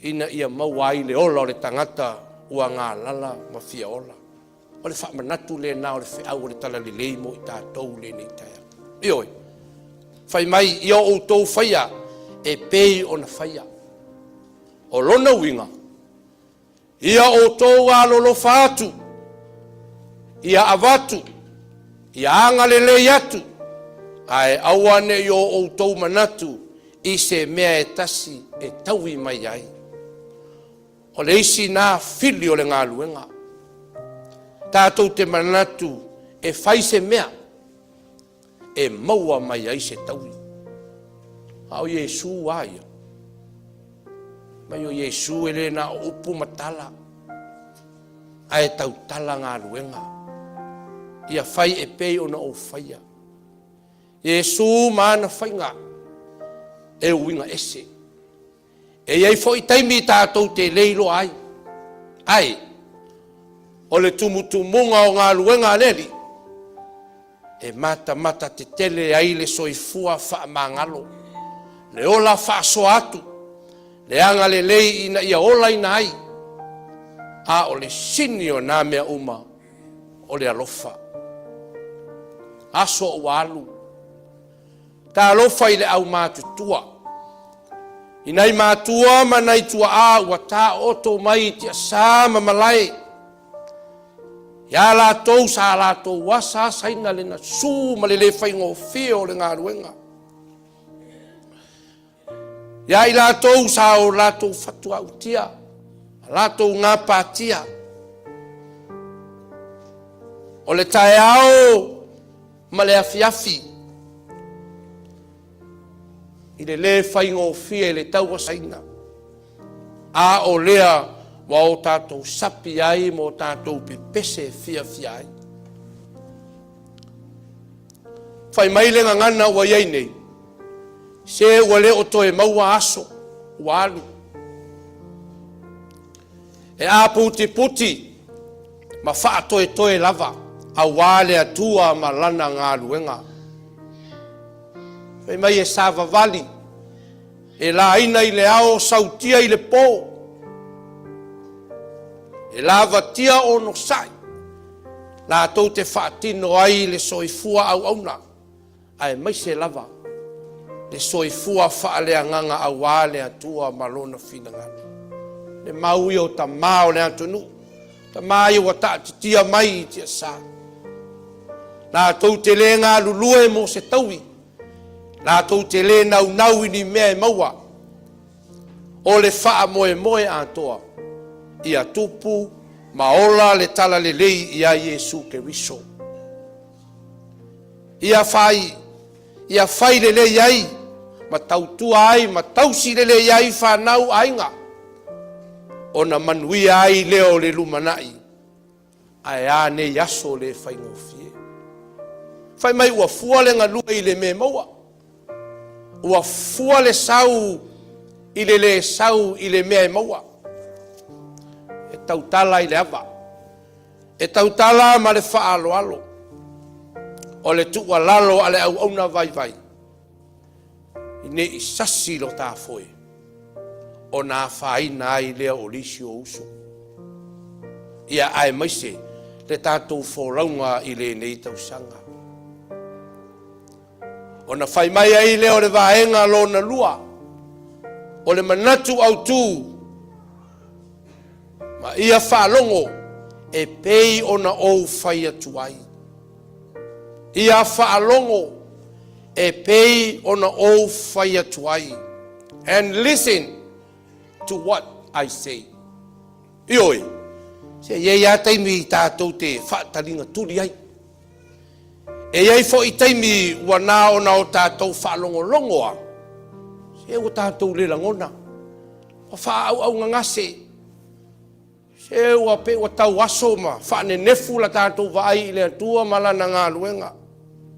ina ia maua ai le ola o le tagata ua galala ma fia ola. O le faamanatu lena o le feau o le Talalelei mo i tatou i lenei taeao. Ioe, fai mai, ia outou faia e pei ona faia. O lona uiga, Ia outou alolofa atu, ia avatu, ia agalelei atu, ae aua ne i o outou manatu i se mea e tasi e taui mai ai. O le isi na fili o le galuega. Tatou te manatu e fai se mea e maua mai ai se taui. A o Iesu a ia? Mai o Iesu e le na o upu ma tala, ae tautala galuega. Ia fai e pei ona ou faia. Iesu ma ana faiga e uiga ese. E i ai foi taimi tatou te le iloa ai, ae o le tumutumuga o galuega a le Alii, e matamata tetele ai le soifua faamagalo, le ola faasoa atu, le agalelei ina ia olaina ai, a o le sini o na mea uma, o le alofa. Aso ua alu, Talofa i le aumatutua, i nai matua ma nai tuaa ua taooto mai i tiasa ma malae, iā latou sa latou asaasaina le gasu ma le le faigofie o le galuega. Iā i latou sa o latou fatuautia ma latou gapatia. O le taeao ma le afiafi i le lē faigofie i le tauasaina, a o lea ua o tatou sapi ai ma o tatou pepese fiafia ai. Fai mai le gagana ua i ai nei, se ua le o toe maua aso, ua alu. E aputiputi ma faatoetoe lava aua le Atua ma Lana galuega. Fai mai e savavali, e laina i le ao, sautia i le po, e lavatia onosai, latou te faatino ai le soifua auauna, aemaise lava le soifua faaleagaga aua le Atua ma Lona finagalo. Le mau ia o tama o le atunuu, tama ia ua taatitia mai i tiasa, latou te le galulue mo se taui, latou te le naunau i ni mea e maua, o le faamoemoe atoa ia tupu ma ola le talalelei ia Iesu Keriso. Ia fai, ia fai lelei ai ma tautua ai ma tausi lelei ai fanau aiga, ona manuia ai lea o le lumanai. Ae a nei aso le faigofie. Fai mai ua fua le galue i le mea maua. Ua fua le sau i le le sau i le mea e maua. E tautala i le ava. E tautala ma le faaaloalo. O le tuualalo a le auauna vaivai, ne i sasi lo ta foe, ona afaina ai lea o le isi ou uso. Ia aemaise le tatou folauga i lenei tausaga. Ona fai mai ai lea o le vaega lona lua, o le manatu autu ma ia faalogo e pei ona ou fai atu ai. Ia faalogo e pei ona ou fai atu ai. And listen to what I say. Ioe, se e i ai lava taimi tatou te faataliga tuli ai. E i ai foi taimi ua na ona o tatou faalogologo lava, se ua tatou le lagona, ua faaauaugagase. Se ua pei ua tau aso ma faanenefu la tatou vaai i le Atua ma Lana galuega.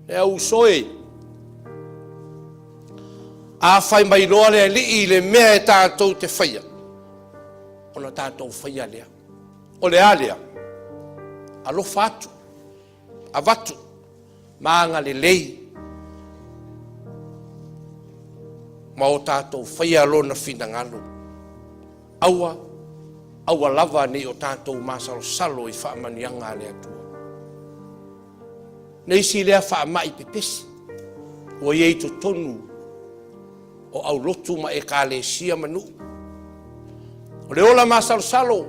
Le au uso e, a fai mai loa le Alii i le mea e tatou te faia, ona tatou faia lea. O le a lea? Alofa atu, avatu ma agalelei ma o tatou faia Lona finagalo. Aua, aua lava ne i o tatou masalosalo i faamanuiaga a le Atua. Le isi lea faamai pepesi ua i ai i totonu o aulotu ma ekalesia ma nuu. O le ola masalosalo,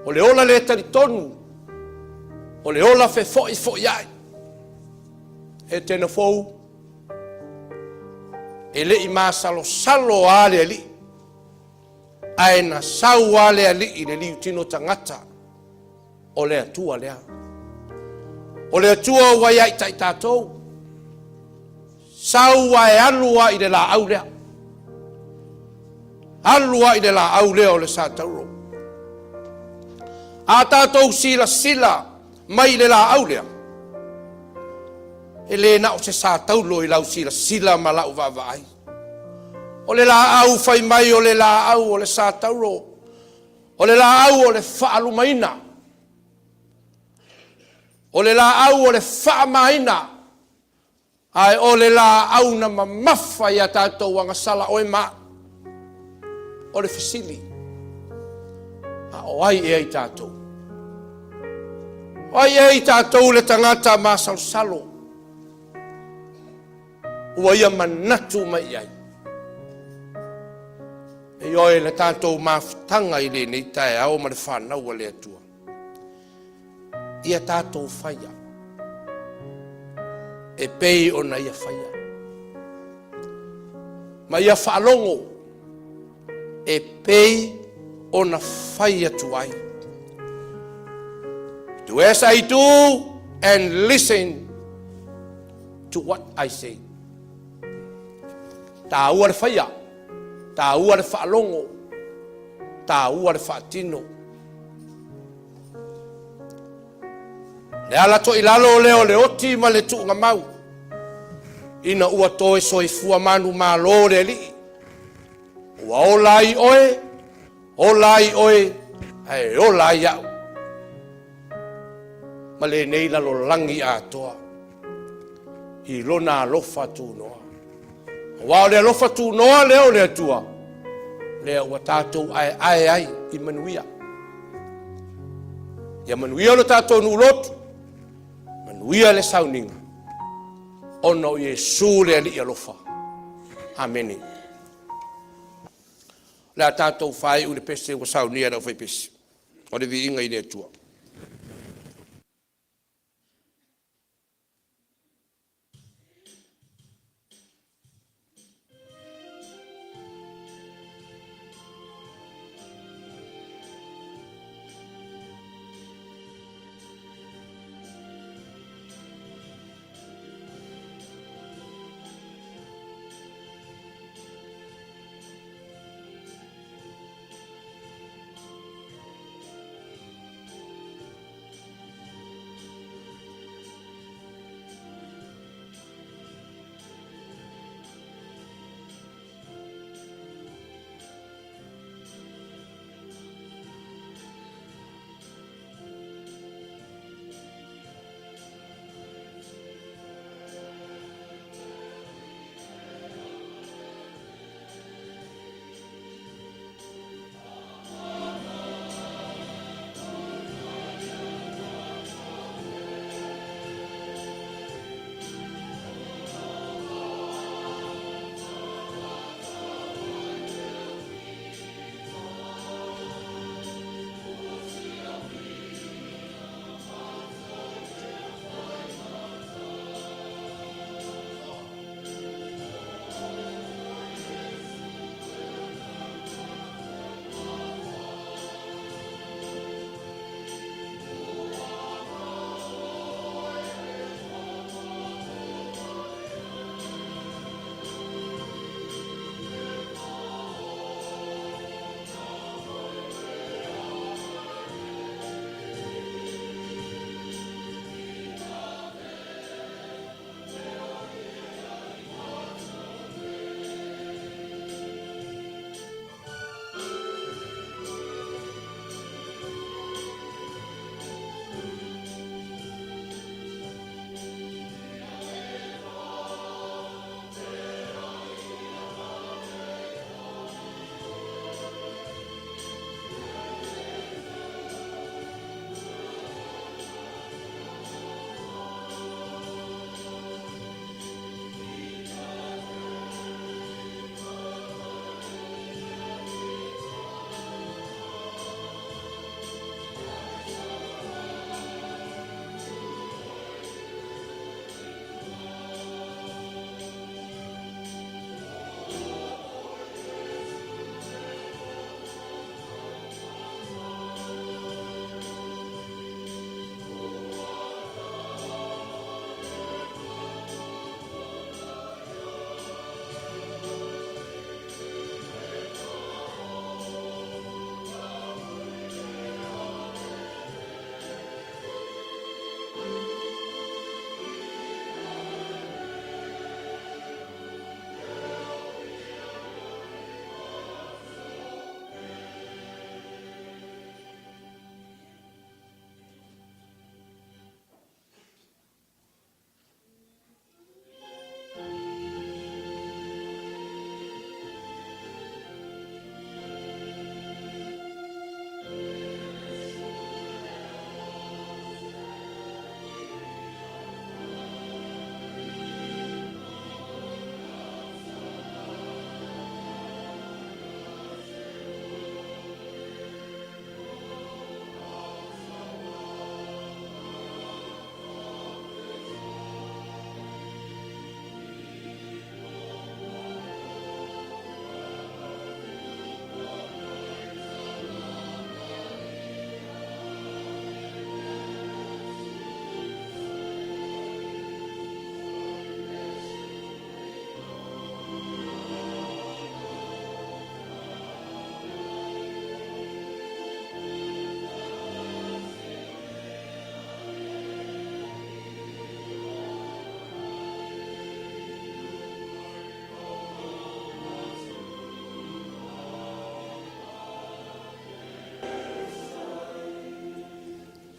o le ola le talitonu, o le ola fefoifoiai. Etena fou, e le i masalosalo a le Alii, ae na sau a le Alii i le liutino tagata o le Atua lea. O le Atua ua ia i tatou, sau ae alu a i le laau lea. Alu a i le laau lea o le satauro. A tatou silasila mai i le laau lea, e le na o se sataulo i lau silasila ma lau vaavaai. O le laau fai mai o le laau o le satauro, o le laau o le faalumaina, o le laau o le faamaina, ae o le laau na mamafa i a tatou agasala oe ma au. O le fesili, a o ai ea i tatou? O ai ea i tatou le tagata masalosalo ua ia manatu mai i ai? Ioe, le tatou mafutaga i lenei taeao ma le fanau a le Atua, ia tatou faia e pei ona ia faia, ma ia faalogo e pei ona fai atu ai. Do as I do and listen to what I say. Taua le faia, taua le faalogo, taua le faatino. Le ala toilalo lea o le oti ma le tuugamau. Ina ua toe soifua manumalo le Alii, ua ola ai oe, ola ai oe, ae ola ai au ma lenei lalolagi atoa i lona alofa tunoa. Aua o le alofa tunoa lea o le Atua, lea ua tatou aeae ai i manuia. Ia manuia lo tatou nuu lotu, manuia le sauniga, ona o Iesu le Alii alofa. Amene. O le a tatou faaiu i le pese ua saunia e le aufaipese, o le viiga i le Atua.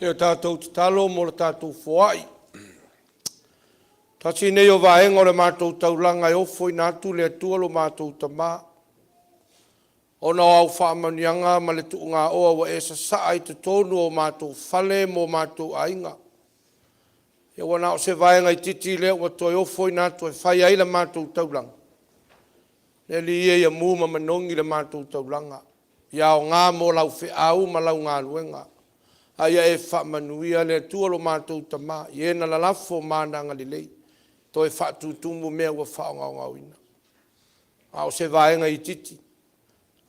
Ia tatou tatalo mo le tatou foai. Tasi lenei o vaega o le matou taulaga e ofoina atu le Atua lo matou Tama, ona o au faamanuiaga ma le tuugaoa ua e sasaa i totonu o matou fale ma o matou aiga. Ia ua na o se vaega itiiti lea ua toe ofoina atu e fai ai le matou taulaga. Le Alii e, ia mu ma manogi le matou taulaga, ia aoga mo lau feau ma lau galuega, a ia e faamanuia le Atua lo matou Tama i e na lalafo ma ana agalelei, toe faatutumu mea ua faagaogaoina. A o se vaega itiiti,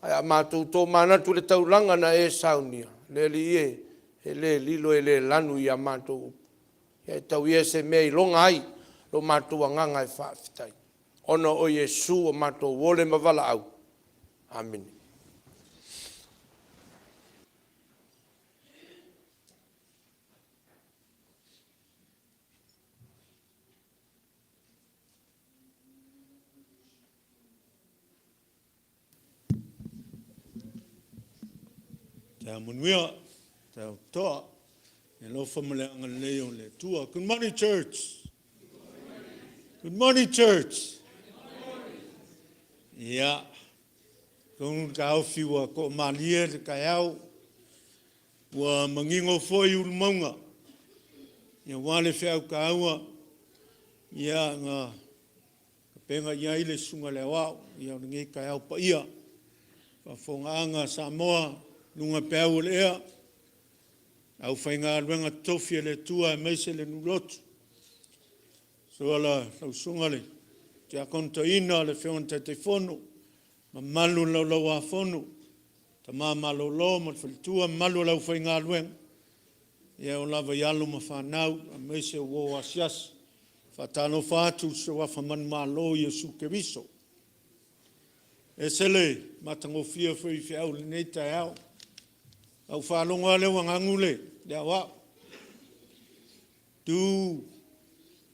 ae a matou tomanatu i le taulaga na e saunia, le Alii e, e le lilo e le lanu i a matou upu, ae tau ia se mea e iloga ai lo matou agaga e faafetai, ona o Iesu ua matou ole ma valaau. Amene. Taeao manuia, taeao totoa i le alofa ma le agalelei o le Atua. Good morning church. Good morning church. Ia, tonu le taofi ua toamalie le taeao, ua manino foi ulu mauga, aua le feau taua ia na tapena i ai le Susuga i le Aoao o lenei taeao paia. Faafofogaaga a Samoa i luga o peau o le ea, le aufaigaluega totofi a le Atua aemaise le nuu lotu, susu lau Susuga i le Tiakono Toeaina, le Afioga i le Taitaifono, mamalu i le Laulau-a-Fono, tama malolo ma le faletua, mamalu o le aufaigaluega, e oo lava i alo ma fanau aemaise o uo asiasi. E faatalofa atu i le suafa manumalo o Iesu Keriso. E ese le matagofie foi o feau i lenei taeao. A ou faalogo lava lea ua ganu le aoao. Do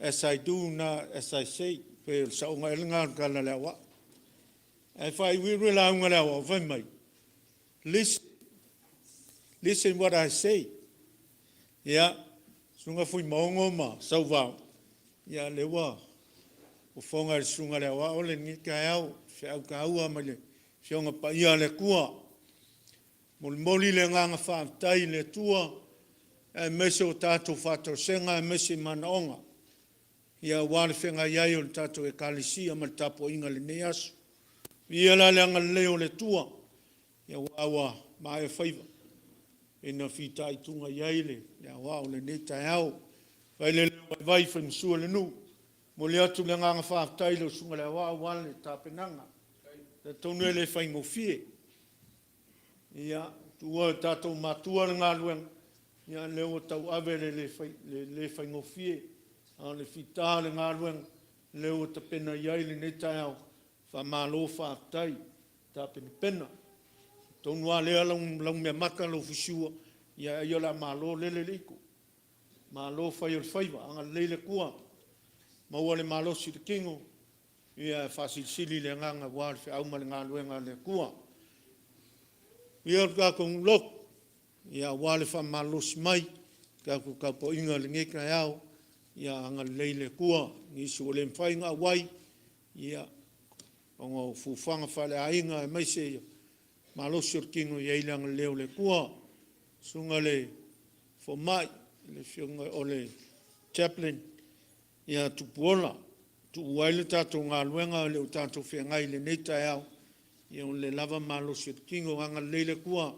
as I do not as I say. Pei o le saoga ea lena o le tala a le aoao. Ae faaiuiu le lauga a le aoao fai mai, listen, listen what I say. Ia, Susuga Fuimaono ma Sauvao, ia lea ua fofoga e le Susuga i le Aoao lenei taeao, feau taua mai le Afioga Paia a le Atua. E molimoli le agaga faafetai i le Atua aemaise o tatou faatosega aemaise manaoga aua le feagai ai o le tatou Ekalesia ma le tapuaiga i lenei aso. Viia la le agalelei o le Atua aua ua maea faiva e pei ona fitaituga i ai le Aoao i lenei taeao. Fai le leo vaivai fai ma sui o le nuu, e momoli atu le agaga faafetai i lau Susuga i le Aoao aua le tapenaga. E talitonu e le faigofie. Ia, tuua i tatou matua le galuega, a o lea ua tauave le le faigofie, a o le fita o le galuega lea ua tapena i ai lenei taeao. Faamalo faafetai tapenapena. Atonu lava lea laumeamata lau fusiua, ia ai o le a malo lele le ito, malo fai o le faiva. Agalelei le Atua, maua le malosi i le tino e faasilisili le agaga aua le feau ma le galuega a le Atua. Ia, le tatou nuu lotu, aua le faamalolosi mai i le tatou tapuaiga i lenei taeao, ia agalelei le Atua i nisi ua le mafai ona auai ona o fuafuaga faaleaiga aemaise o le malosi o le tino, ia i ai le agalelei o le Atua. Susuga i le Fomai, le Afioga o le Chaplain ia Tupuola, ua tuua ai le tatou galuega a o tatou feagai i lenei taeao ona o le le lava malosi o le tino. Agalelei le Atua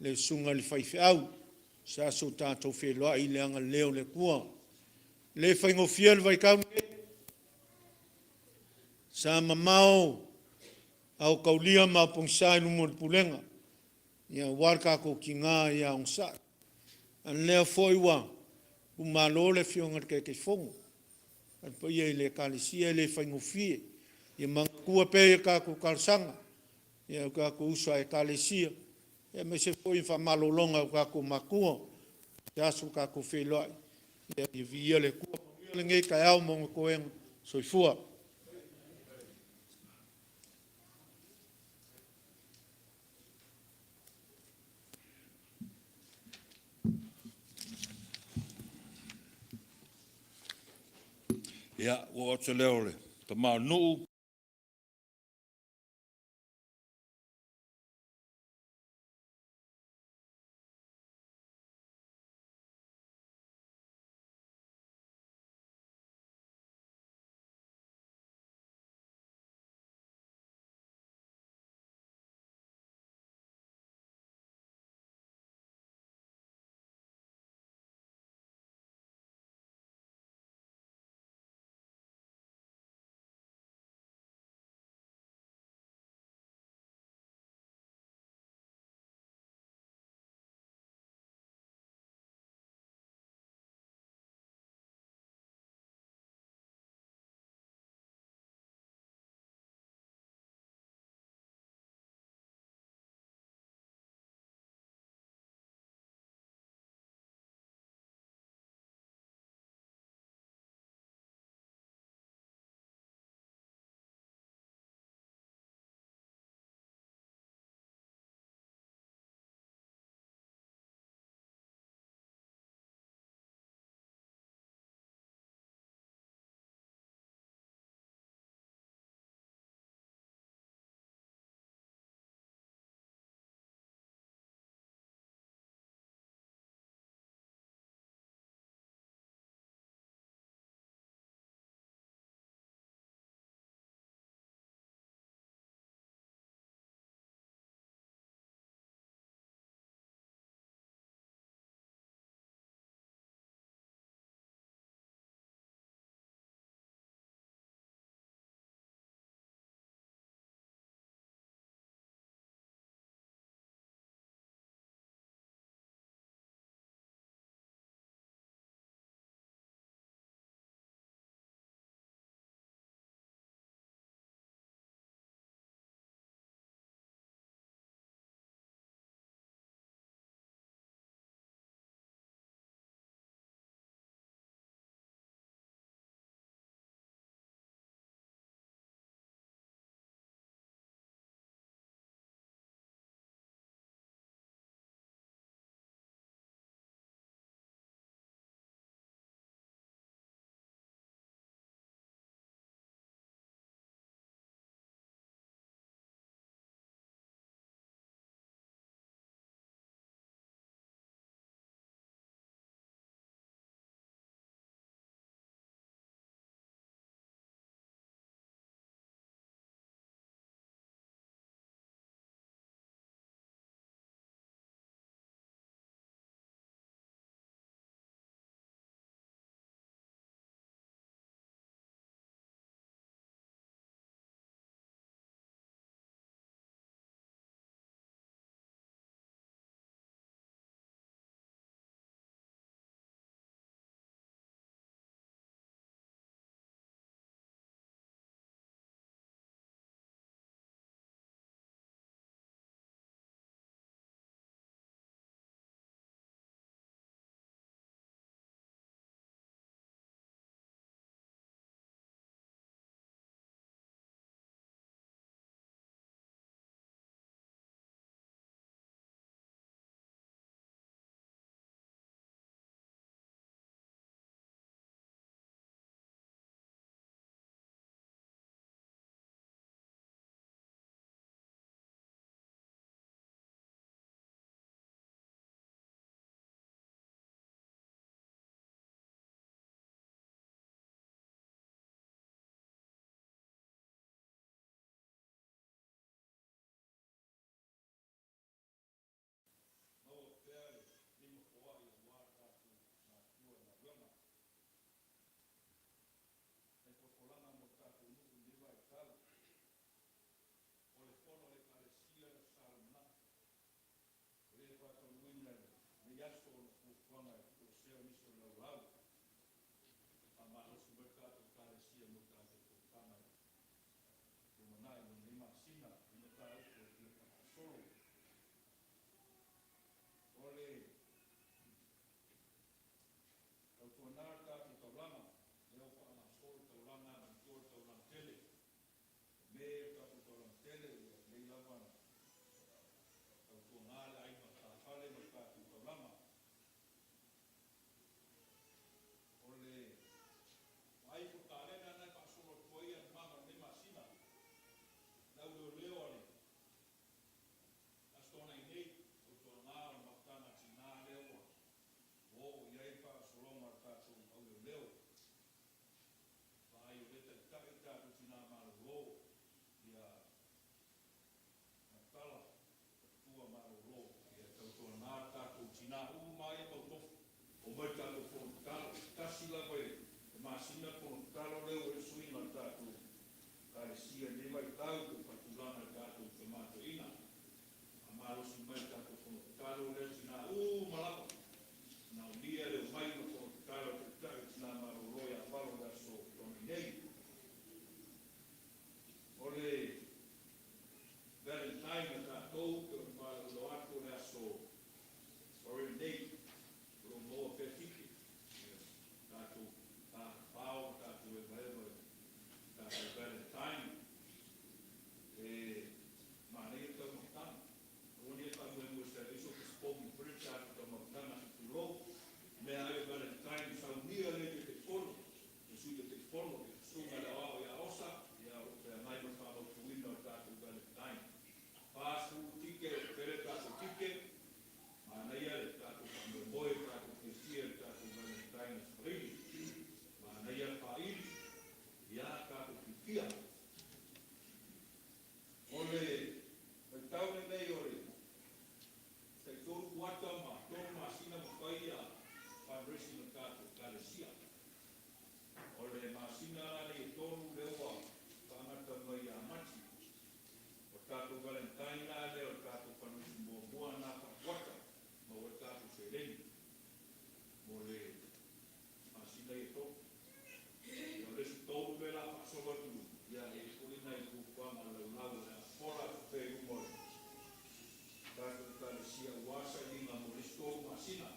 i le susuga i le faifeau, se aso tatou feiloai i le agalelei o le Atua. E le faigofie le vaitau lenei, sa mamao aotaulia ma aupogisa i luma o le pulega aua le tatou tina ia onosai, a o lea foi ua umalo le Afioga i le Taitaifono. Le paia i le Ekalesia e le faigofie. Ia manatua pea i a tatou talosaga o tatou uso a Ekalesia, aemaise foi o faamalologa a tatou matua. Se aso tatou feiloai, ia viia le Atua. Manuia lenei taeao ma ona toega. Soifua. Ia, ua oo atu se leo o le tama o le nuu. tinā uma lava ia mau tofi, omai i le tatou fono tatalo. E tasi lava i le masina le fono tatalo lea ua i ai le suiga o le tatou Ekalesia i lenei vaitau po o faatulaga i le tatou tama toeaina. Faamalosi mai i le tatou fono tatalo lea tinā uma lava. Manaomia le omai ma fono tatalo a le Taitai o Tina Malolo ia Falo i le aso Toonai nei. O le Valentine a tatou pei ona faalauiloa atu o le aso Faraile nei, o lo o maua pea ticket tatou tafafao ma tatou hevahewa i le tatou Valentine. E manaia le taumafataga. Aua ne i faamoemoe se i so posiponi foi le tatou taumafataga se i tulou. O mea lava ia o Valentine, e saunia lea e Taitaifono, le Sui Taitaifono, le Susuga i le Aoao ia Osa, o lo o feagai ma le faamautuina o le tatou Valentine. 40 ticket, ua tele tatou ticket, manaia le tatou faamoemoe, tatou fiafia i le tatou Valentine aso Faraile. Manaia le faaili, ia tatou fiafia. O le vaitau lenei o le tai tolu kuata ma tolu masina ma fai fundraising a le tatou Ekalesia. O le masina la nei e tolu lea ua faagata mai ia Mati, o le tatou Valentine la lea o le tatou fundraising muamua lena faa-kuata maua ai le tatou seleni mo le masina ia e tolu. Ia o le isi tolu lea o le a faasolo atu i luma, ia e i ai foi nai fuafuaga a le laulau o le a fofola atu pea i luma o le tatou Ekalesia aua sailiga mo le isi tolu masina,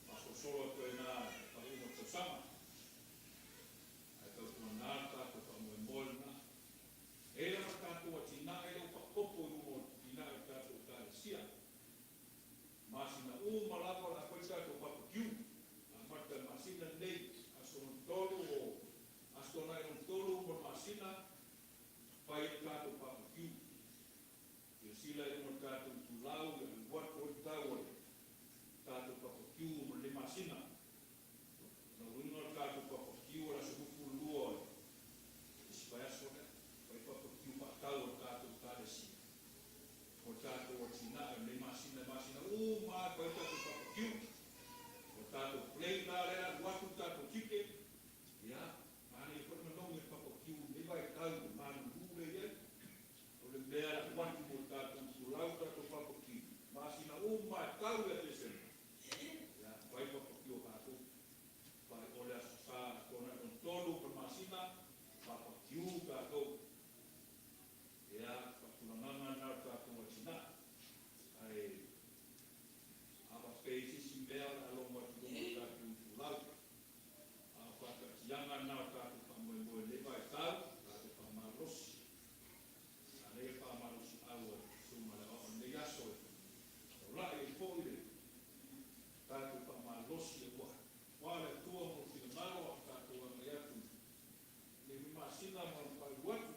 faasolosolo atu ai i ina i le faaiuga o le tausaga. Ae tautuana le tatou faamoemoe lena. E i ai lava tatou atinae lea ua faaopoopo i luma o atinae o le tatou Ekalesia. Masina uma lava o le a fai tatou barbecue, amata i le masina lenei, aso lona tolu o Aso Toonai lona tolu mo le masina, fai ai le tatou barbecue. Silasila i luga o le tatou itulau i le alu atu ai le tau o le tatou barbecue mo lenei masina. O lona uiga o le tatou barbecue o le aso 22 o le isi vaiaso lea. Fai barbecue faatau a le tatou Ekalesia mo le tatou atinae o lenei masina. E masina uma lava e fai ai tatou barbecue. O le tatou plate la lea e alu atu le tatou ticket, ia, manaia foi le manogi o le barbecue i lenei vaitau i le malulu lea e i ai. O le mea e alu atu mo le tatou itulau le tatou barbecue, masina uma lava e tau ia Tesema, ia, fai barbecue a tatou. Fai o le Aso Sa Toonai lona tolu o le masina, barbecue tatou. Ia, faatulagaga lena o le tatou atinae. Ae a faapea e i ai se isi mea o le a logo atu i luma o le tatou itulau, a o faataatiaga lena o le tatou faamoemoe i lenei vaitau, tatou faamalolosi. Manaia le faamalosiau a le Susuga i le Aoao i lenei aso e taulai ai foi le tatou faamalolosi ua le Atua ma Lona finagalo a o tatou agai atu i lenei foi masina ma lona faaiu atu.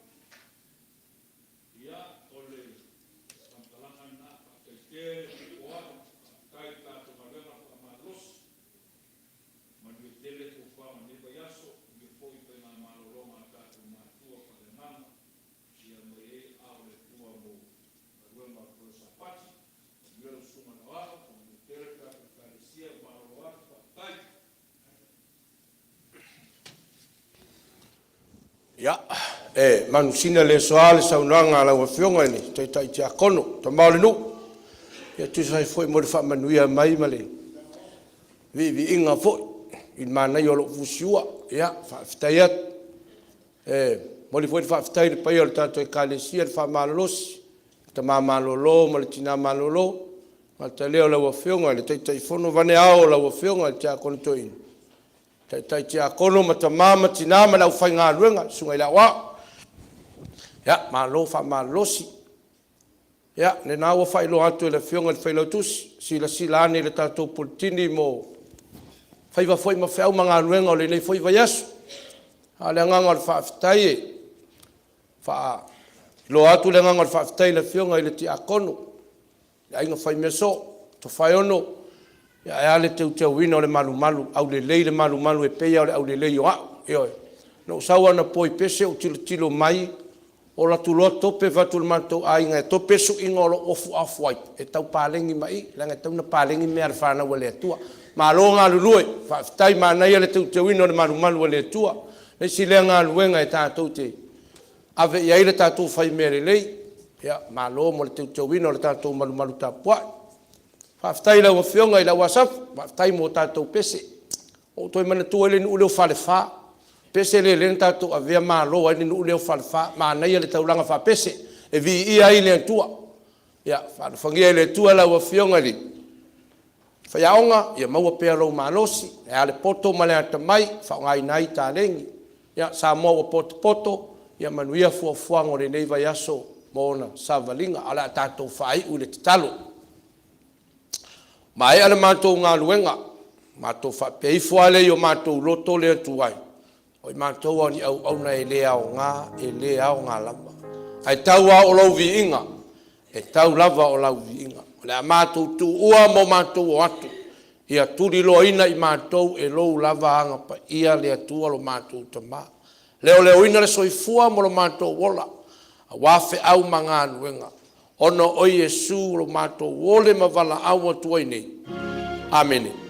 Ia, o le faamatalaga lena, faafetai tele Tupua, faafetai i le tatou galuega faamalolosi. Manuia tele fuafuaga o lenei vaiaso, manuia foi faigamalologa a tatou matua faaleagaga, ia aumai ai aao o le Atua mo galuega o le Fono Sapati. Manuia lau Susuga i le Aoao, manuia tele le tatou Ekalesia, ua malolo atu, faafetai. Ia, e manusina i le aso a le saunoaga a lau Afioga i le Taitai Tiakono, Tama o le nuu, e tusa ai foi mo le faamanuia mai ma le viiviiga foi i le manaia o lou fusiua. Ia, faafetai atu. E momoli foi le faafetai i le paia o le tatou Ekalesia i le faamalolosi, le tama malolo ma le tina malolo, e le gata i lea o lau Afioga i le Taitaifono vaeane ao o lau Afioga i le Tiakono Toeaina, taitai tiakono ma tama ma tina ma le aufaigaluega, le Susuga i le Aoao. Ia, malo faamalolosi. Ia, o lena ua faailoa atu e le Afioga i le Failautusi, silasila ane i le tatou Puletini mo faiva foi ma feau ma galuega o lenei foi vaiaso. A o le agaga o le faafetai, e faailoa atu le agaga o le faafetai i le Afioga i le Tiakono, le Aiga Faimeasoo Tofaeono, ae a le teuteuina o le malumalu, aulelei le malumalu e pei lava o le aulelei o au. Ioe. Na ou sau anapo i Pese ou tilotilo mai Ola atu loa tope, fai atu i le matou aiga e tope le suiga o lou ofu off-white e tau paleni mai i i, leaga e tatau ona paleni mea a le fanau a le Atua. Malo galulue, faafetai, manaia le teuteuina o le malumalu a le Atua. Le isi lea galuega e tatou te ave i ai le tatou fai mea lelei. Ia, malo mo le teuteuina o le tatou malumalu tapuai. Faafetai i lau Afioga i Leau Asafo, faafetai mo tatou pese. Ua ou toe manatua ai le nuu lea o Falefa, le pese lea na tatou avea malo ai le nuu lea o Falefa, manaia le taulaga faapese e viia ai le Atua. Ia faalofagia e le Atua lau Afioga i le faiaoga, ia maua pea lou malosi, ae a le poto ma le atamai e faaaogaina ai taleni. Ia, Samoa ua potopoto, ia manuia fuafuaga o lenei vaiaso ma ona savaliga. Ae o le a tatou faaiu i le tatalo. Maea le matou galuega, matou faapea ifo lava lea i o matou loto le Atua e, o i matou lava o ni auauna e le aoga, e le aoga lava. Ae tau lava o lou viiga, e tau lava o lau viiga. O le a matou tuua ma o matou o atu, ia tuliloaina i matou e lou lava Aga Paia le Atua lo matou Tama. Leoleoina le soifua ma lo matou ola aua feau ma galuega, ona o Iesu lo matou ole ma valaau atu ai nei. Amene.